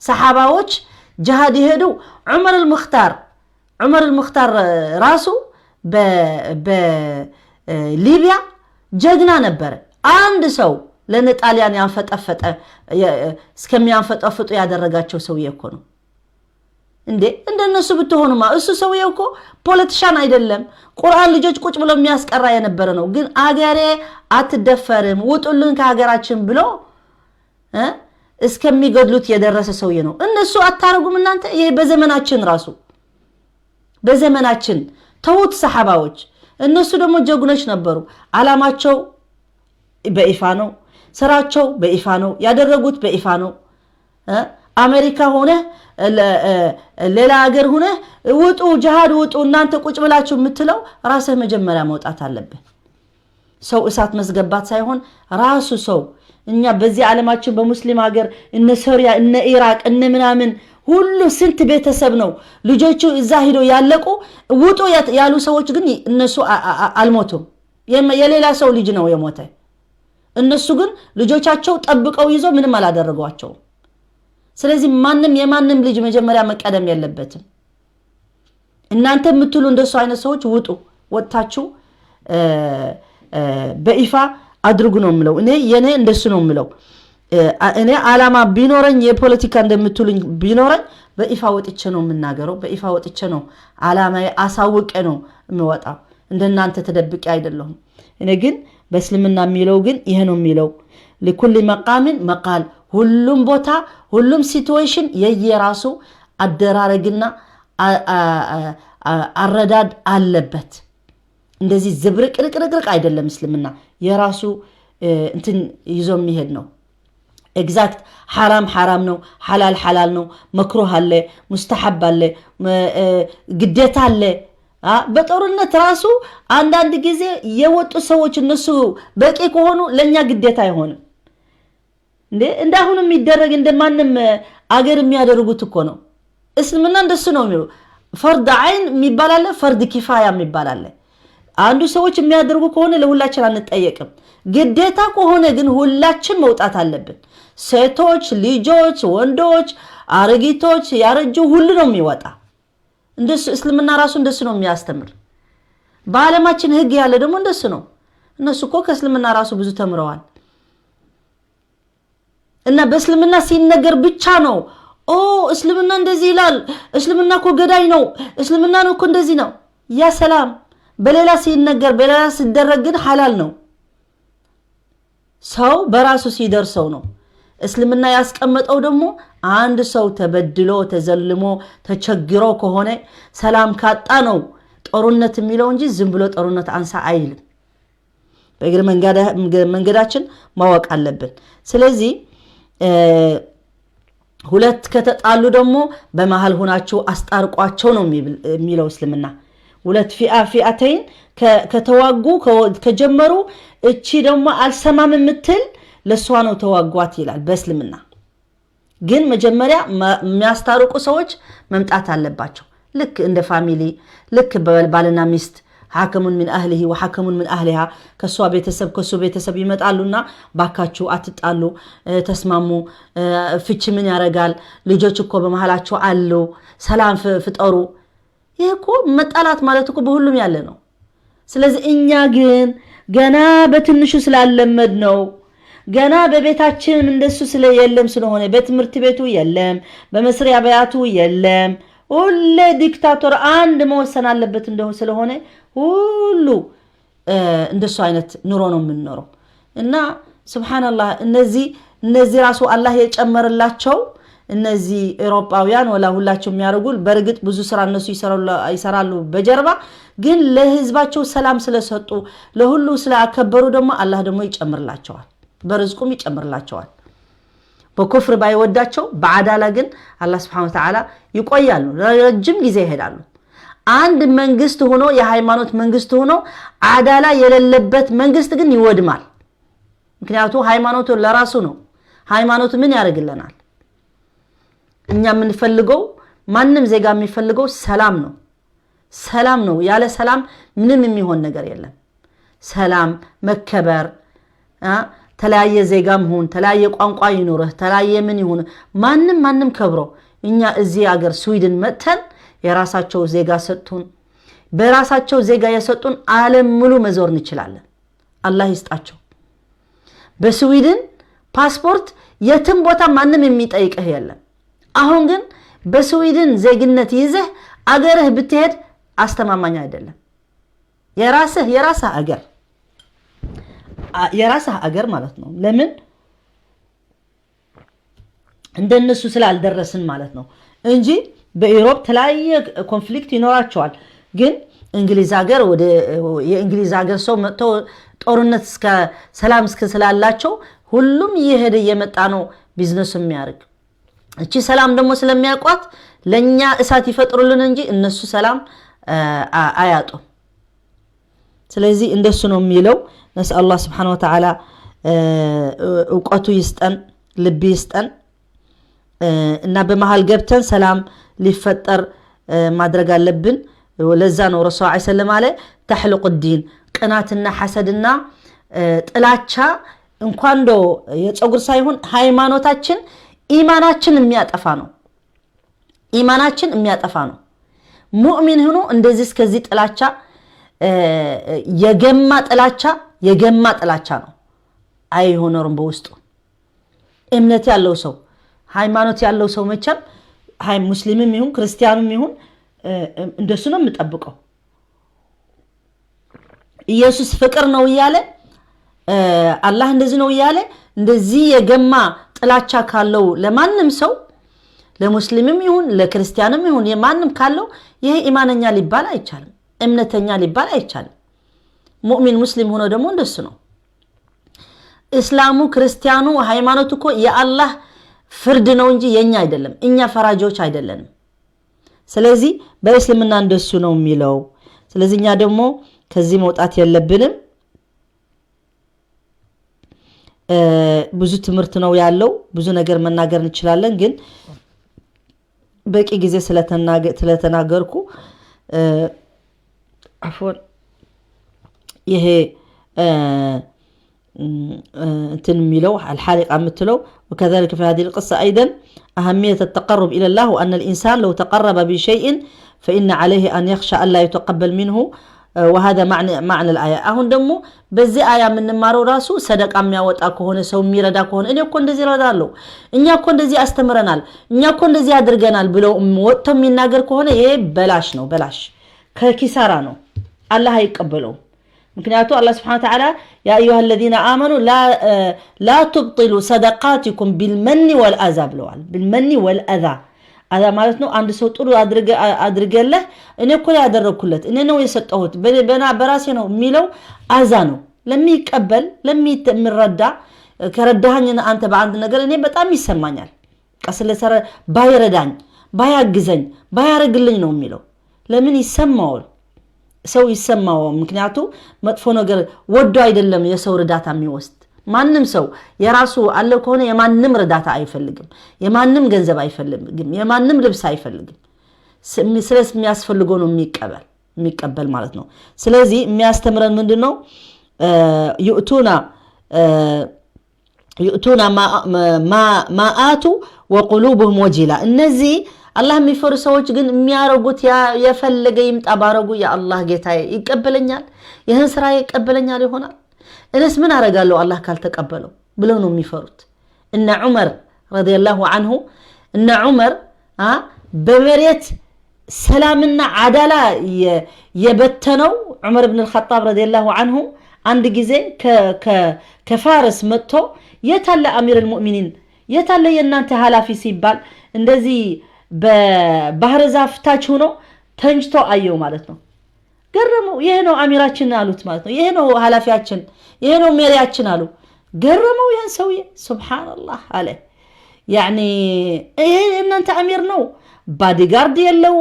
ሰሓባዎች ጅሃድ የሄዱ ዑመር አልሙኽታር ራሱ በሊቢያ ጀግና ነበረ። አንድ ሰው ለነ ጣሊያን ያንፈጠፈጠ እስከሚያንፈጠፍጡ ያደረጋቸው ሰውዬ እኮ ነው። እንዴ እንደነሱ ብትሆኑማ እሱ ሰውዬ እኮ politician አይደለም፣ ቁርአን ልጆች ቁጭ ብሎ የሚያስቀራ የነበረ ነው። ግን አገሬ አትደፈርም ውጡልን ከሀገራችን ብሎ እስከሚገድሉት የደረሰ ሰውዬ ነው። እነሱ አታረጉም እናንተ። ይሄ በዘመናችን ራሱ በዘመናችን ተዉት ሰሓባዎች፣ እነሱ ደግሞ ጀግኖች ነበሩ። አላማቸው በይፋ ነው፣ ስራቸው በይፋ ነው፣ ያደረጉት በይፋ ነው። አሜሪካ ሆነ ሌላ ሀገር ሆነ ውጡ፣ ጅሃድ ውጡ፣ እናንተ ቁጭ ብላችሁ የምትለው ራስህ መጀመሪያ መውጣት አለብህ። ሰው እሳት መስገባት ሳይሆን ራሱ ሰው እኛ በዚህ ዓለማችን በሙስሊም ሀገር እነ ሶሪያ፣ እነ ኢራቅ፣ እነ ምናምን ሁሉ ስንት ቤተሰብ ነው ልጆቹ እዛ ሂደው ያለቁ። ውጡ ያሉ ሰዎች ግን እነሱ አልሞቱም። የሌላ ሰው ልጅ ነው የሞተ። እነሱ ግን ልጆቻቸው ጠብቀው ይዞ ምንም አላደረጓቸውም። ስለዚህ ማንም የማንም ልጅ መጀመሪያ መቀደም የለበትም። እናንተ የምትሉ እንደሱ አይነት ሰዎች ውጡ፣ ወጥታችሁ በይፋ አድርጉ ነው የምለው። እኔ የኔ እንደሱ ነው የምለው። እኔ አላማ ቢኖረኝ፣ የፖለቲካ እንደምትሉኝ ቢኖረኝ፣ በይፋ ወጥቼ ነው የምናገረው። በይፋ ወጥቼ ነው አላማ አሳውቄ ነው የምወጣው። እንደናንተ ተደብቄ አይደለሁም። እኔ ግን በእስልምና የሚለው ግን ይሄ ነው የሚለው፣ لكل مقام مقال። ሁሉም ቦታ፣ ሁሉም situation የየራሱ አደራረግና አረዳድ አለበት። እንደዚህ ዝብርቅርቅርቅርቅ አይደለም። እስልምና የራሱ እንትን ይዞ የሚሄድ ነው። Exact ሓራም ሓራም ነው፣ ሓላል ሓላል ነው። مكروه አለ፣ مستحب አለ፣ ግዴታ አለ። በጦርነት ራሱ አንዳንድ ጊዜ የወጡ ሰዎች እነሱ በቂ ከሆኑ ለእኛ ግዴታ አይሆንም። እንዴ፣ እንደ አሁኑ የሚደረግ እንደ ማንም አገር የሚያደርጉት እኮ ነው። እስልምና እንደሱ ነው የሚሉ። فرض عين የሚባል አለ፣ فرض كفاية የሚባል አለ። አንዱ ሰዎች የሚያደርጉ ከሆነ ለሁላችን አንጠየቅም። ግዴታ ከሆነ ግን ሁላችን መውጣት አለብን። ሴቶች፣ ልጆች፣ ወንዶች፣ አሮጊቶች፣ ያረጁ ሁሉ ነው የሚወጣ። እንደሱ እስልምና ራሱ እንደሱ ነው የሚያስተምር። በዓለማችን ህግ ያለ ደግሞ እንደሱ ነው። እነሱ እኮ ከእስልምና ራሱ ብዙ ተምረዋል። እና በእስልምና ሲነገር ብቻ ነው፣ ኦ እስልምና እንደዚህ ይላል፣ እስልምና እኮ ገዳይ ነው፣ እስልምና ነው እኮ እንደዚህ ነው። يا سلام፣ በሌላ ሲነገር፣ በሌላ ሲደረግ ግን ሐላል ነው። ሰው በራሱ ሲደርሰው ነው። እስልምና ያስቀመጠው ደግሞ አንድ ሰው ተበድሎ፣ ተዘልሞ፣ ተቸግሮ ከሆነ፣ ሰላም ካጣ ነው ጦርነት የሚለው እንጂ ዝም ብሎ ጦርነት አንሳ አይልም። በእግር መንገዳችን ማወቅ አለብን። ስለዚህ ሁለት ከተጣሉ ደግሞ በመሀል ሆናችሁ አስታርቋቸው ነው የሚለው እስልምና። ሁለት فئة فئتين ከተዋጉ ከጀመሩ እቺ ደግሞ አልሰማም የምትል ለእሷ ነው ተዋጓት ይላል በእስልምና። ግን መጀመሪያ የሚያስታርቁ ሰዎች መምጣት አለባቸው። ልክ እንደ family፣ ልክ ባልና ሚስት حكم من أهله وحكم من أهلها፣ ከእሷ ቤተሰብ ከሱ ቤተሰብ ይመጣሉና ባካችሁ አትጣሉ፣ ተስማሙ። ፍቺ ምን ያደርጋል? ልጆች እኮ በመሀላቸው አሉ። ሰላም ፍጠሩ። ይህ እኮ መጣላት ማለት እኮ በሁሉም ያለ ነው። ስለዚህ እኛ ግን ገና በትንሹ ስላለመድ ነው፣ ገና በቤታችን እንደሱ ስለ የለም ስለሆነ፣ በትምህርት ቤቱ የለም፣ በመስሪያ ቤቱ የለም፣ ሁሌ dictator አንድ መወሰን አለበት እንደሆነ ስለሆነ ሁሉ እንደሱ አይነት ኑሮ ነው የምንኖረው። እና سبحان الله፣ እነዚህ ራሱ አላህ የጨመረላቸው እነዚህ ኤሮጳውያን ወላ ሁላቸው የሚያደርጉ፣ በእርግጥ ብዙ ስራ እነሱ ይሰራሉ በጀርባ፣ ግን ለህዝባቸው ሰላም ስለሰጡ፣ ለሁሉ ስላከበሩ ደግሞ አላህ ደግሞ ይጨምርላቸዋል፣ በርዝቁም ይጨምርላቸዋል። በኩፍር ባይወዳቸው በ عدالة ግን አላህ سبحانه وتعالى ይቆያሉ፣ ረጅም ጊዜ ይሄዳሉ። አንድ መንግስት ሆኖ፣ የሃይማኖት መንግስት ሆኖ عدالة የሌለበት መንግስት ግን ይወድማል። ምክንያቱ ሃይማኖቱ ለራሱ ነው። ሃይማኖቱ ምን ያደርግልናል? እኛ የምንፈልገው፣ ማንም ዜጋ የሚፈልገው ሰላም ነው። ሰላም ነው። ያለ ሰላም ምንም የሚሆን ነገር የለም። ሰላም፣ መከበር፣ ተለያየ ዜጋም ሁን፣ ተለያየ ቋንቋ ይኑርህ፣ ተለያየ ምን ይሁን፣ ማንም ማንም ከብሮ እኛ እዚህ ሀገር ስዊድን መጥተን የራሳቸው ዜጋ ሰጡን። በራሳቸው ዜጋ የሰጡን ዓለም ሙሉ መዞር እንችላለን። አላህ ይስጣቸው። በስዊድን ፓስፖርት የትም ቦታ ማንም የሚጠይቅህ የለም። አሁን ግን በስዊድን ዜግነት ይዘህ አገርህ ብትሄድ አስተማማኝ አይደለም። የራስህ አገር ማለት ነው። ለምን? እንደነሱ ስላልደረስን ማለት ነው እንጂ በ Europe ተለያየ conflict ይኖራቸዋል። ግን እንግሊዝ ሀገር ወደ የእንግሊዝ ሀገር ሰው መጥቶ ጦርነት እስከ ሰላም እስከ ስላላቸው ሁሉም እየሄደ እየመጣ ነው ቢዝነሱ የሚያደርግ። እቺ ሰላም ደግሞ ስለሚያውቋት ለእኛ እሳት ይፈጥሩልን እንጂ እነሱ ሰላም አያጡም። ስለዚህ እንደሱ ነው የሚለው። نسأل الله سبحانه وتعالى እውቀቱ ይስጠን፣ ልብ ይስጠን እና በመሃል ገብተን ሰላም ሊፈጠር ማድረግ አለብን። ለዛ ነው ረሱል ዐለይሂ ሰለም አለ تحلق الدين፣ ቅናትና ሐሰድና ጥላቻ እንኳን ዶ የፀጉር ሳይሆን ሃይማኖታችን ኢማናችን የሚያጠፋ ነው። ኢማናችን የሚያጠፋ ነው። ሙእሚን ሆኖ እንደዚህ እስከዚህ ጥላቻ፣ የገማ ጥላቻ፣ የገማ ጥላቻ ነው አይሆነርም። በውስጡ እምነት ያለው ሰው፣ ሃይማኖት ያለው ሰው መቼም ሙስሊምም ይሁን ክርስቲያኑም ይሁን እንደሱ ነው የምጠብቀው። ኢየሱስ ፍቅር ነው እያለ፣ አላህ እንደዚህ ነው እያለ፣ እንደዚህ የገማ ጥላቻ ካለው ለማንም ሰው፣ ለሙስሊምም ይሁን ለክርስቲያንም ይሁን የማንም ካለው፣ ይሄ ኢማነኛ ሊባል አይቻልም። እምነተኛ ሊባል አይቻልም። ሙእሚን ሙስሊም ሆኖ ደግሞ እንደሱ ነው። እስላሙ ክርስቲያኑ ሃይማኖት እኮ የአላህ ፍርድ ነው እንጂ የኛ አይደለም። እኛ ፈራጆች አይደለንም። ስለዚህ በእስልምና እንደሱ ነው የሚለው። ስለዚህ እኛ ደግሞ ከዚህ መውጣት የለብንም። ብዙ ትምህርት ነው ያለው። ብዙ ነገር መናገር እንችላለን፣ ግን በቂ ጊዜ ስለተናገርኩ عفوا፣ ይሄ እንትን የሚለው الحالقة የምትለው وكذلك في هذه القصة أيضا أهمية التقرب إلى الله وأن الإنسان لو تقرب بشيء فإن عليه أن يخشى ألا يتقبل منه وهذا معنى الآية። አሁን ደግሞ በዚህ አያ የምንማረው ራሱ ሰደቃ የሚያወጣ ከሆነ፣ ሰው የሚረዳ ከሆነ፣ እኔ እኮ እንደዚህ እረዳለሁ፣ እኛ እኮ እንደዚህ አስተምረናል፣ እኛ እኮ እንደዚህ አድርገናል ብለው ወጥቶ የሚናገር ከሆነ ይሄ በላሽ ነው፣ በላሽ ከኪሳራ ነው፣ አላህ አይቀበለውም። ምክንያቱ አላህ سبحانه وتعالى يا أيها الذين آمنوا لا تبطلوا صدقاتكم بالمن والأذى ብለዋል። بالمن والأذى፣ أذى ማለት ነው አንድ ሰው ጥሩ አድርገለህ፣ እኔ እኮ ያደረግኩለት፣ እኔ ነው የሰጠሁት፣ በራሴ ነው የሚለው أذى ነው። ለሚቀበል፣ ለሚረዳ፣ ከረዳኸኝ አንተ በአንድ ነገር እኔ በጣም ይሰማኛል። ስለሰረ ባይረዳኝ፣ ባያግዘኝ፣ ባያረግልኝ ነው የሚለው። ለምን ይሰማዋል? ሰው ይሰማዋል። ምክንያቱ መጥፎ ነገር ወዶ አይደለም የሰው እርዳታ የሚወስድ። ማንም ሰው የራሱ አለው ከሆነ የማንም እርዳታ አይፈልግም። የማንም ገንዘብ አይፈልግም። የማንም ልብስ አይፈልግም። ስለሚያስፈልገው ነው የሚቀበል ማለት ነው። ስለዚህ የሚያስተምረን ምንድን ነው? يؤتون ما آتوا وقلوبهم وجلة። እነዚህ አላህ የሚፈሩ ሰዎች ግን የሚያረጉት የፈለገ ይምጣ ባረጉ የአላህ ጌታ ይቀበለኛል፣ ይህን ስራ ይቀበለኛል ይሆናል፣ እኔስ ምን አረጋለሁ አላህ ካልተቀበለው ብለው ነው የሚፈሩት። እነ ዑመር رضي الله عنه፣ እነ ዑመር በመሬት ሰላምና ዓዳላ የበተነው ዑመር ብን ልኸጣብ رضي الله عنه አንድ ጊዜ ከፋርስ መጥቶ የታለ أمير المؤمنين፣ የታለ የእናንተ ኃላፊ ሲባል እንደዚህ በባህር ዛፍ ታች ሆኖ ተኝቶ አየው ማለት ነው። ገረመው። ይሄ ነው አሚራችን አሉት ማለት ነው። ይሄ ነው ኃላፊያችን፣ ይሄ ነው መሪያችን አሉ። ገረመው ይህን ሰውዬ፣ سبحان الله አለ። يعني ይሄ እናንተ አሚር ነው፣ bodyguard የለው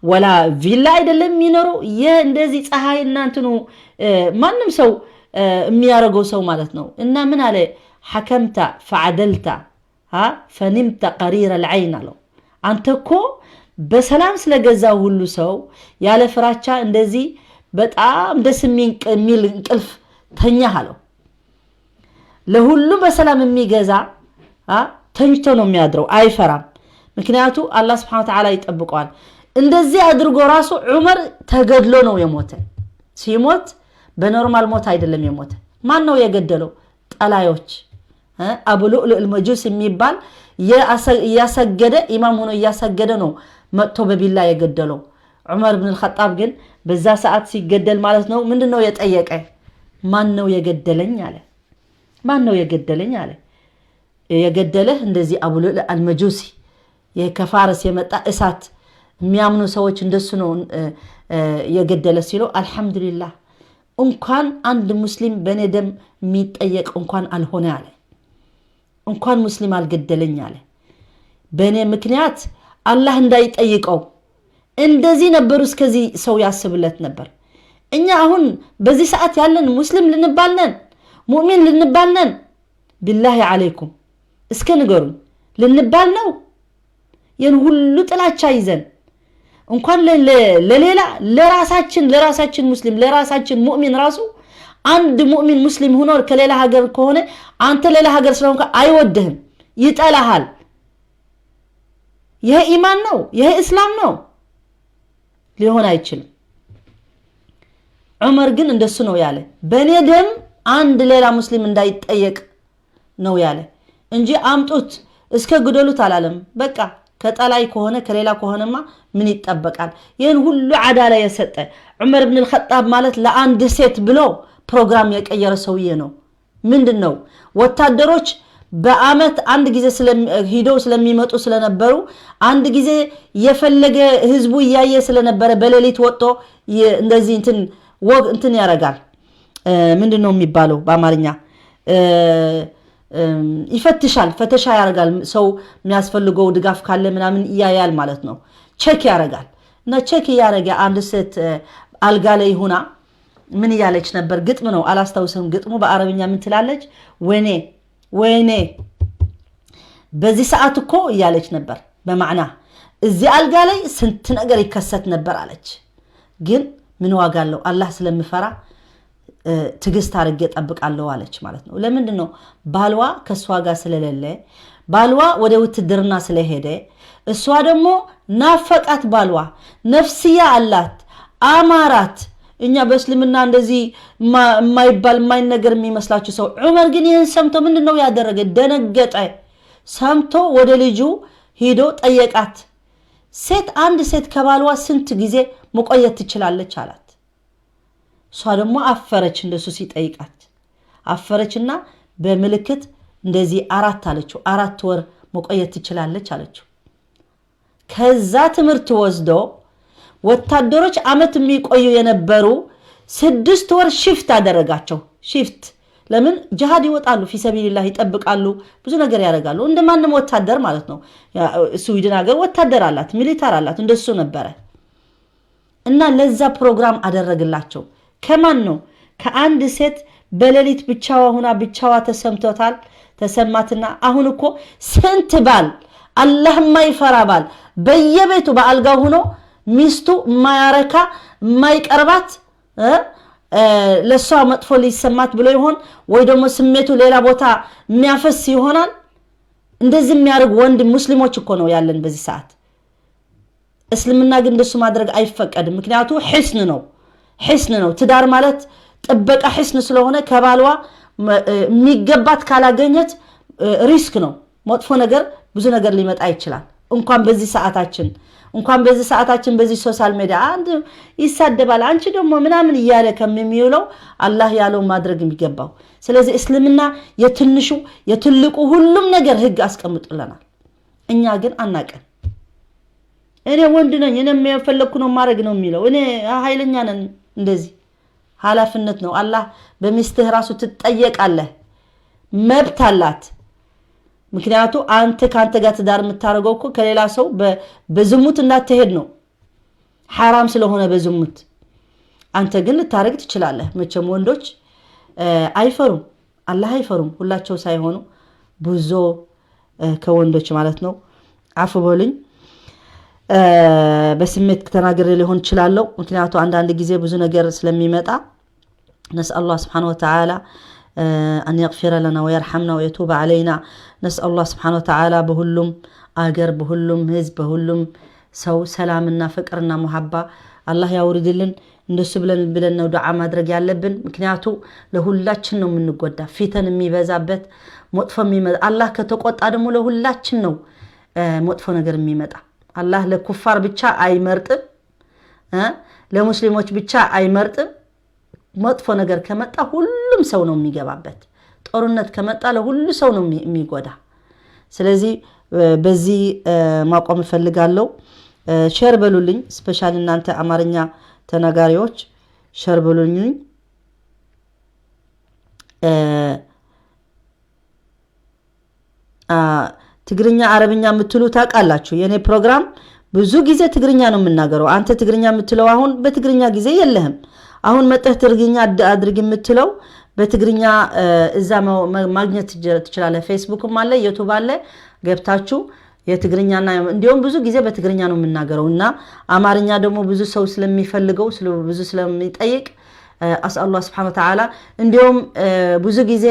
ወላ ቪላ አይደለም የሚኖረው። ይህ እንደዚህ ፀሐይ እናንትኑ ማንም ሰው የሚያደርገው ሰው ማለት ነው። እና ምን አለ? حكمت فعدلت فنمت قرير العين አለው። አንተ እኮ በሰላም ስለገዛው ሁሉ ሰው ያለ ፍራቻ እንደዚህ በጣም ደስ የሚል እንቅልፍ ተኛህ አለው። ለሁሉም በሰላም የሚገዛ ተኝቶ ነው የሚያድረው፣ አይፈራም። ምክንያቱ አላህ سبحانه وتعالى ይጠብቀዋል። እንደዚህ አድርጎ ራሱ ዑመር ተገድሎ ነው የሞተ። ሲሞት በ normal ሞት አይደለም የሞተ። ማን ነው የገደለው? ጠላዮች፣ አቡ ሉዕሉእ አልመጁስ የሚባል እያሰገደ፣ ኢማም ሆኖ እያሰገደ ነው መጥቶ በቢላ የገደለው። ዑመር ብን ልኸጣብ ግን በዛ ሰዓት ሲገደል ማለት ነው ምንድን ነው የጠየቀ? ማን ነው የገደለኝ አለ። ማን ነው የገደለኝ አለ። የገደለህ እንደዚህ አቡ ሉዕሉእ አልመጁሲ ከፋርስ የመጣ እሳት የሚያምኑ ሰዎች እንደሱ ነው የገደለ ሲለው፣ አልሐምዱሊላህ እንኳን አንድ ሙስሊም በእኔ ደም የሚጠየቅ እንኳን አልሆነ አለ። እንኳን ሙስሊም አልገደለኝ አለ። በእኔ ምክንያት አላህ እንዳይጠይቀው እንደዚህ ነበሩ። እስከዚህ ሰው ያስብለት ነበር። እኛ አሁን በዚህ ሰዓት ያለን ሙስሊም ልንባል ነን? ሙእሚን ልንባል ነን? بالله عليكم እስከ ንገሩኝ፣ ልንባል ነው? ይህን ሁሉ ጥላቻ ይዘን እንኳን ለሌላ ለራሳችን ሙስሊም፣ ለራሳችን ሙእሚን ራሱ፣ አንድ ሙእሚን ሙስሊም ሆኖ ከሌላ ሀገር ከሆነ አንተ ሌላ ሀገር ስለሆንክ አይወድህም፣ ይጠላሃል። ይሄ ኢማን ነው? ይሄ እስላም ነው? ሊሆን አይችልም። ዑመር ግን እንደሱ ነው ያለ። በእኔ ደም አንድ ሌላ ሙስሊም እንዳይጠየቅ ነው ያለ እንጂ አምጡት እስከ ግደሉት አላለም። በቃ ከጠላይ ከሆነ፣ ከሌላ ከሆነማ ምን ይጠበቃል? ይህን ሁሉ عدالة የሰጠ ዑመር ብን ልኸጣብ ማለት ለአንድ ሴት ብሎ ፕሮግራም የቀየረ ሰውዬ ነው። ምንድን ነው፣ ወታደሮች በአመት አንድ ጊዜ ሂደው ስለሚመጡ ስለነበሩ፣ አንድ ጊዜ የፈለገ ህዝቡ እያየ ስለነበረ በሌሊት ወጥቶ እንደዚህ እንትን ወግ እንትን ያደርጋል። ምንድን ነው የሚባለው በአማርኛ? ይፈትሻል፣ ፈተሻ ያደርጋል። ሰው የሚያስፈልገው ድጋፍ ካለ ምናምን እያያል ማለት ነው። Check ያደርጋል። እና check እያደረገ አንድ ሴት አልጋ ላይ ሁና ምን እያለች ነበር? ግጥም ነው፣ አላስታውስም። ግጥሙ በአረብኛ ምን ትላለች? ወይኔ ወይኔ፣ በዚህ ሰዓት እኮ እያለች ነበር። በማዕና እዚህ አልጋ ላይ ስንት ነገር ይከሰት ነበር አለች። ግን ምን ዋጋ አለው? አላህ ስለምፈራ ትዕግስት አድርጌ እጠብቃለሁ አለች ማለት ነው። ለምንድን ነው? ባልዋ ከእሷ ጋር ስለሌለ፣ ባልዋ ወደ ውትድርና ስለሄደ፣ እሷ ደግሞ ናፈቃት። ባልዋ نفسية አላት፣ አማራት። እኛ በእስልምና እንደዚህ የማይባል የማይነገር የሚመስላችሁ ሰው፣ ዑመር ግን ይህን ሰምቶ ምንድን ነው ያደረገ? ደነገጠ። ሰምቶ ወደ ልጁ ሂዶ ጠየቃት። ሴት አንድ ሴት ከባልዋ ስንት ጊዜ መቆየት ትችላለች አላት። እሷ ደግሞ አፈረች። እንደሱ ሲጠይቃት አፈረችና በምልክት እንደዚህ አራት አለችው። 4 ወር መቆየት ትችላለች አለችው። ከዛ ትምህርት ወስዶ ወታደሮች አመት የሚቆዩ የነበሩ 6 ወር shift አደረጋቸው። Shift ለምን? ጅሃድ ይወጣሉ፣ في سبيل الله ይጠብቃሉ፣ ብዙ ነገር ያደርጋሉ። እንደ ማንም ወታደር ማለት ነው። ስዊድን ሀገር ወታደር አላት፣ military አላት፣ እንደሱ ነበረ። እና ለዛ ፕሮግራም አደረግላቸው። ከማን ነው? ከአንድ ሴት በሌሊት ብቻዋ ሁና ብቻዋ ተሰምቶታል፣ ተሰማትና አሁን እኮ ስንት ባል፣ አላህ የማይፈራ ባል በየቤቱ በአልጋው ሆኖ ሚስቱ የማያረካ፣ የማይቀርባት፣ ለእሷ መጥፎ ሊሰማት ብሎ ይሆን ወይ ደግሞ ስሜቱ ሌላ ቦታ የሚያፈስ ይሆናል። እንደዚህ የሚያደርግ ወንድ ሙስሊሞች እኮ ነው ያለን በዚህ ሰዓት። እስልምና ግን እንደሱ ማድረግ አይፈቀድም። ምክንያቱ حصن ነው፣ حصن ነው። ትዳር ማለት ጥበቃ حصن ስለሆነ ከባልዋ የሚገባት ካላገኘች risk ነው። መጥፎ ነገር፣ ብዙ ነገር ሊመጣ ይችላል። እንኳን በዚህ ሰዓታችን በዚህ social media አንድ ይሳደባል፣ አንቺ ደግሞ ምናምን እያለ ከሚውለው አላህ ያለው ማድረግ የሚገባው። ስለዚህ እስልምና የትንሹ የትልቁ ሁሉም ነገር ህግ አስቀምጦልናል። እኛ ግን አናቅም። እኔ ወንድ ነኝ፣ እኔ የፈለግኩ ነው ማድረግ ነው የሚለው። እኔ ኃይለኛ ነን። እንደዚህ ኃላፊነት ነው። አላህ በሚስትህ ራሱ ትጠየቃለህ። መብት አላት። ምክንያቱ አንተ ከአንተ ጋር ትዳር የምታደርገው እኮ ከሌላ ሰው በዝሙት እንዳትሄድ ነው፣ ሐራም ስለሆነ በዝሙት። አንተ ግን ልታደርግ ትችላለህ። መቼም ወንዶች አይፈሩም፣ አላህ አይፈሩም። ሁላቸው ሳይሆኑ ብዙ ከወንዶች ማለት ነው። አፉ በሉኝ፣ በስሜት ተናግሬ ሊሆን ይችላለሁ። ምክንያቱ አንዳንድ ጊዜ ብዙ ነገር ስለሚመጣ نسأل الله سبحانه وتعالى أن يغفر لنا ويرحمنا ويتوب علينا። نسأل الله سبحانه وتعالى በሁሉም አገር፣ በሁሉም ህዝብ፣ በሁሉም ሰው ሰላምና ፍቅርና محبة አላህ ያውርድልን። እንደሱ ብለን ብለን ነው ዱዓ ማድረግ ያለብን። ምክንያቱ ለሁላችን ነው የምንጎዳ፣ فتن የሚበዛበት፣ መጥፎ የሚመጣ። አላህ ከተቆጣ ደግሞ ለሁላችን ነው መጥፎ ነገር የሚመጣ። አላህ ለ كفار ብቻ አይመርጥም፣ ለሙስሊሞች ብቻ አይመርጥም። መጥፎ ነገር ከመጣ ሁሉም ሰው ነው የሚገባበት። ጦርነት ከመጣ ለሁሉ ሰው ነው የሚጎዳ። ስለዚህ በዚህ ማቆም እፈልጋለሁ። Share በሉልኝ፣ specially እናንተ አማርኛ ተናጋሪዎች share በሉልኝ። ትግርኛ አረብኛ የምትሉ ታውቃላችሁ። የእኔ ፕሮግራም ብዙ ጊዜ ትግርኛ ነው የምናገረው። አንተ ትግርኛ የምትለው አሁን በትግርኛ ጊዜ የለህም። አሁን መጠህ ትግርኛ አድርግ የምትለው በትግርኛ እዛ ማግኘት ትችላለህ። ፌስቡክም አለ፣ YouTube አለ። ገብታችሁ የትግርኛና እንዲሁም ብዙ ጊዜ በትግርኛ ነው የምናገረው እና አማርኛ ደግሞ ብዙ ሰው ስለሚፈልገው፣ ብዙ ስለሚጠይቅ أسأل الله سبحانه وتعالى። እንዲሁም ብዙ ጊዜ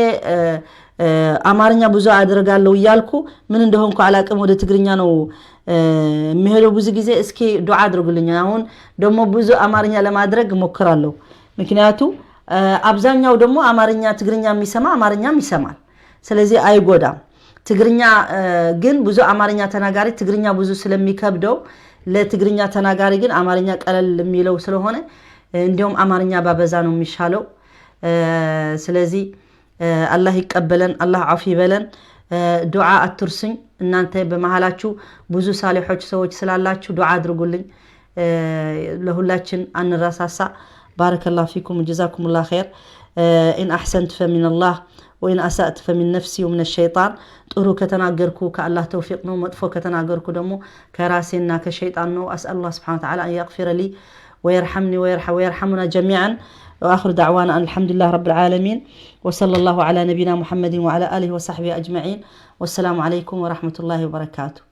አማርኛ ብዙ አድርጋለሁ እያልኩ ምን እንደሆንኩ አላቅም፣ ወደ ትግርኛ ነው የሚሄደው ብዙ ጊዜ። እስኪ ዱዓ አድርጉልኝ። አሁን ደግሞ ብዙ አማርኛ ለማድረግ እሞክራለሁ። ምክንያቱ አብዛኛው ደግሞ አማርኛ ትግርኛ የሚሰማ አማርኛም ይሰማል። ስለዚህ አይጎዳም። ትግርኛ ግን ብዙ አማርኛ ተናጋሪ ትግርኛ ብዙ ስለሚከብደው፣ ለትግርኛ ተናጋሪ ግን አማርኛ ቀለል የሚለው ስለሆነ እንዲሁም አማርኛ ባበዛ ነው የሚሻለው። ስለዚህ አላህ ይቀበለን፣ አላህ አፍ ይበለን። ዱዓ አትርሱኝ። እናንተ በመሃላችሁ ብዙ ሳሊሖች ሰዎች ስላላችሁ ዱዓ አድርጉልኝ። ለሁላችን አንረሳሳ። بارك الله فيكم جزاكم الله خير። إن أحسنت فمن الله وإن أسأت فمن نفسي ومن الشيطان። ጥሩ ከተናገርኩ ከአላህ ተውፊቅ ነው፣ መጥፎ ከተናገርኩ ደግሞ ከራሴና ከሸይጣን ነው። أسأل الله سبحانه وتعالى أن يغفر لي ويرحمني ويرحمنا جميعا። وآخر دعوانا أن الحمد لله رب العالمين وصلى الله على نبينا محمد وعلى آله وصحبه أجمعين والسلام عليكم ورحمة الله وبركاته።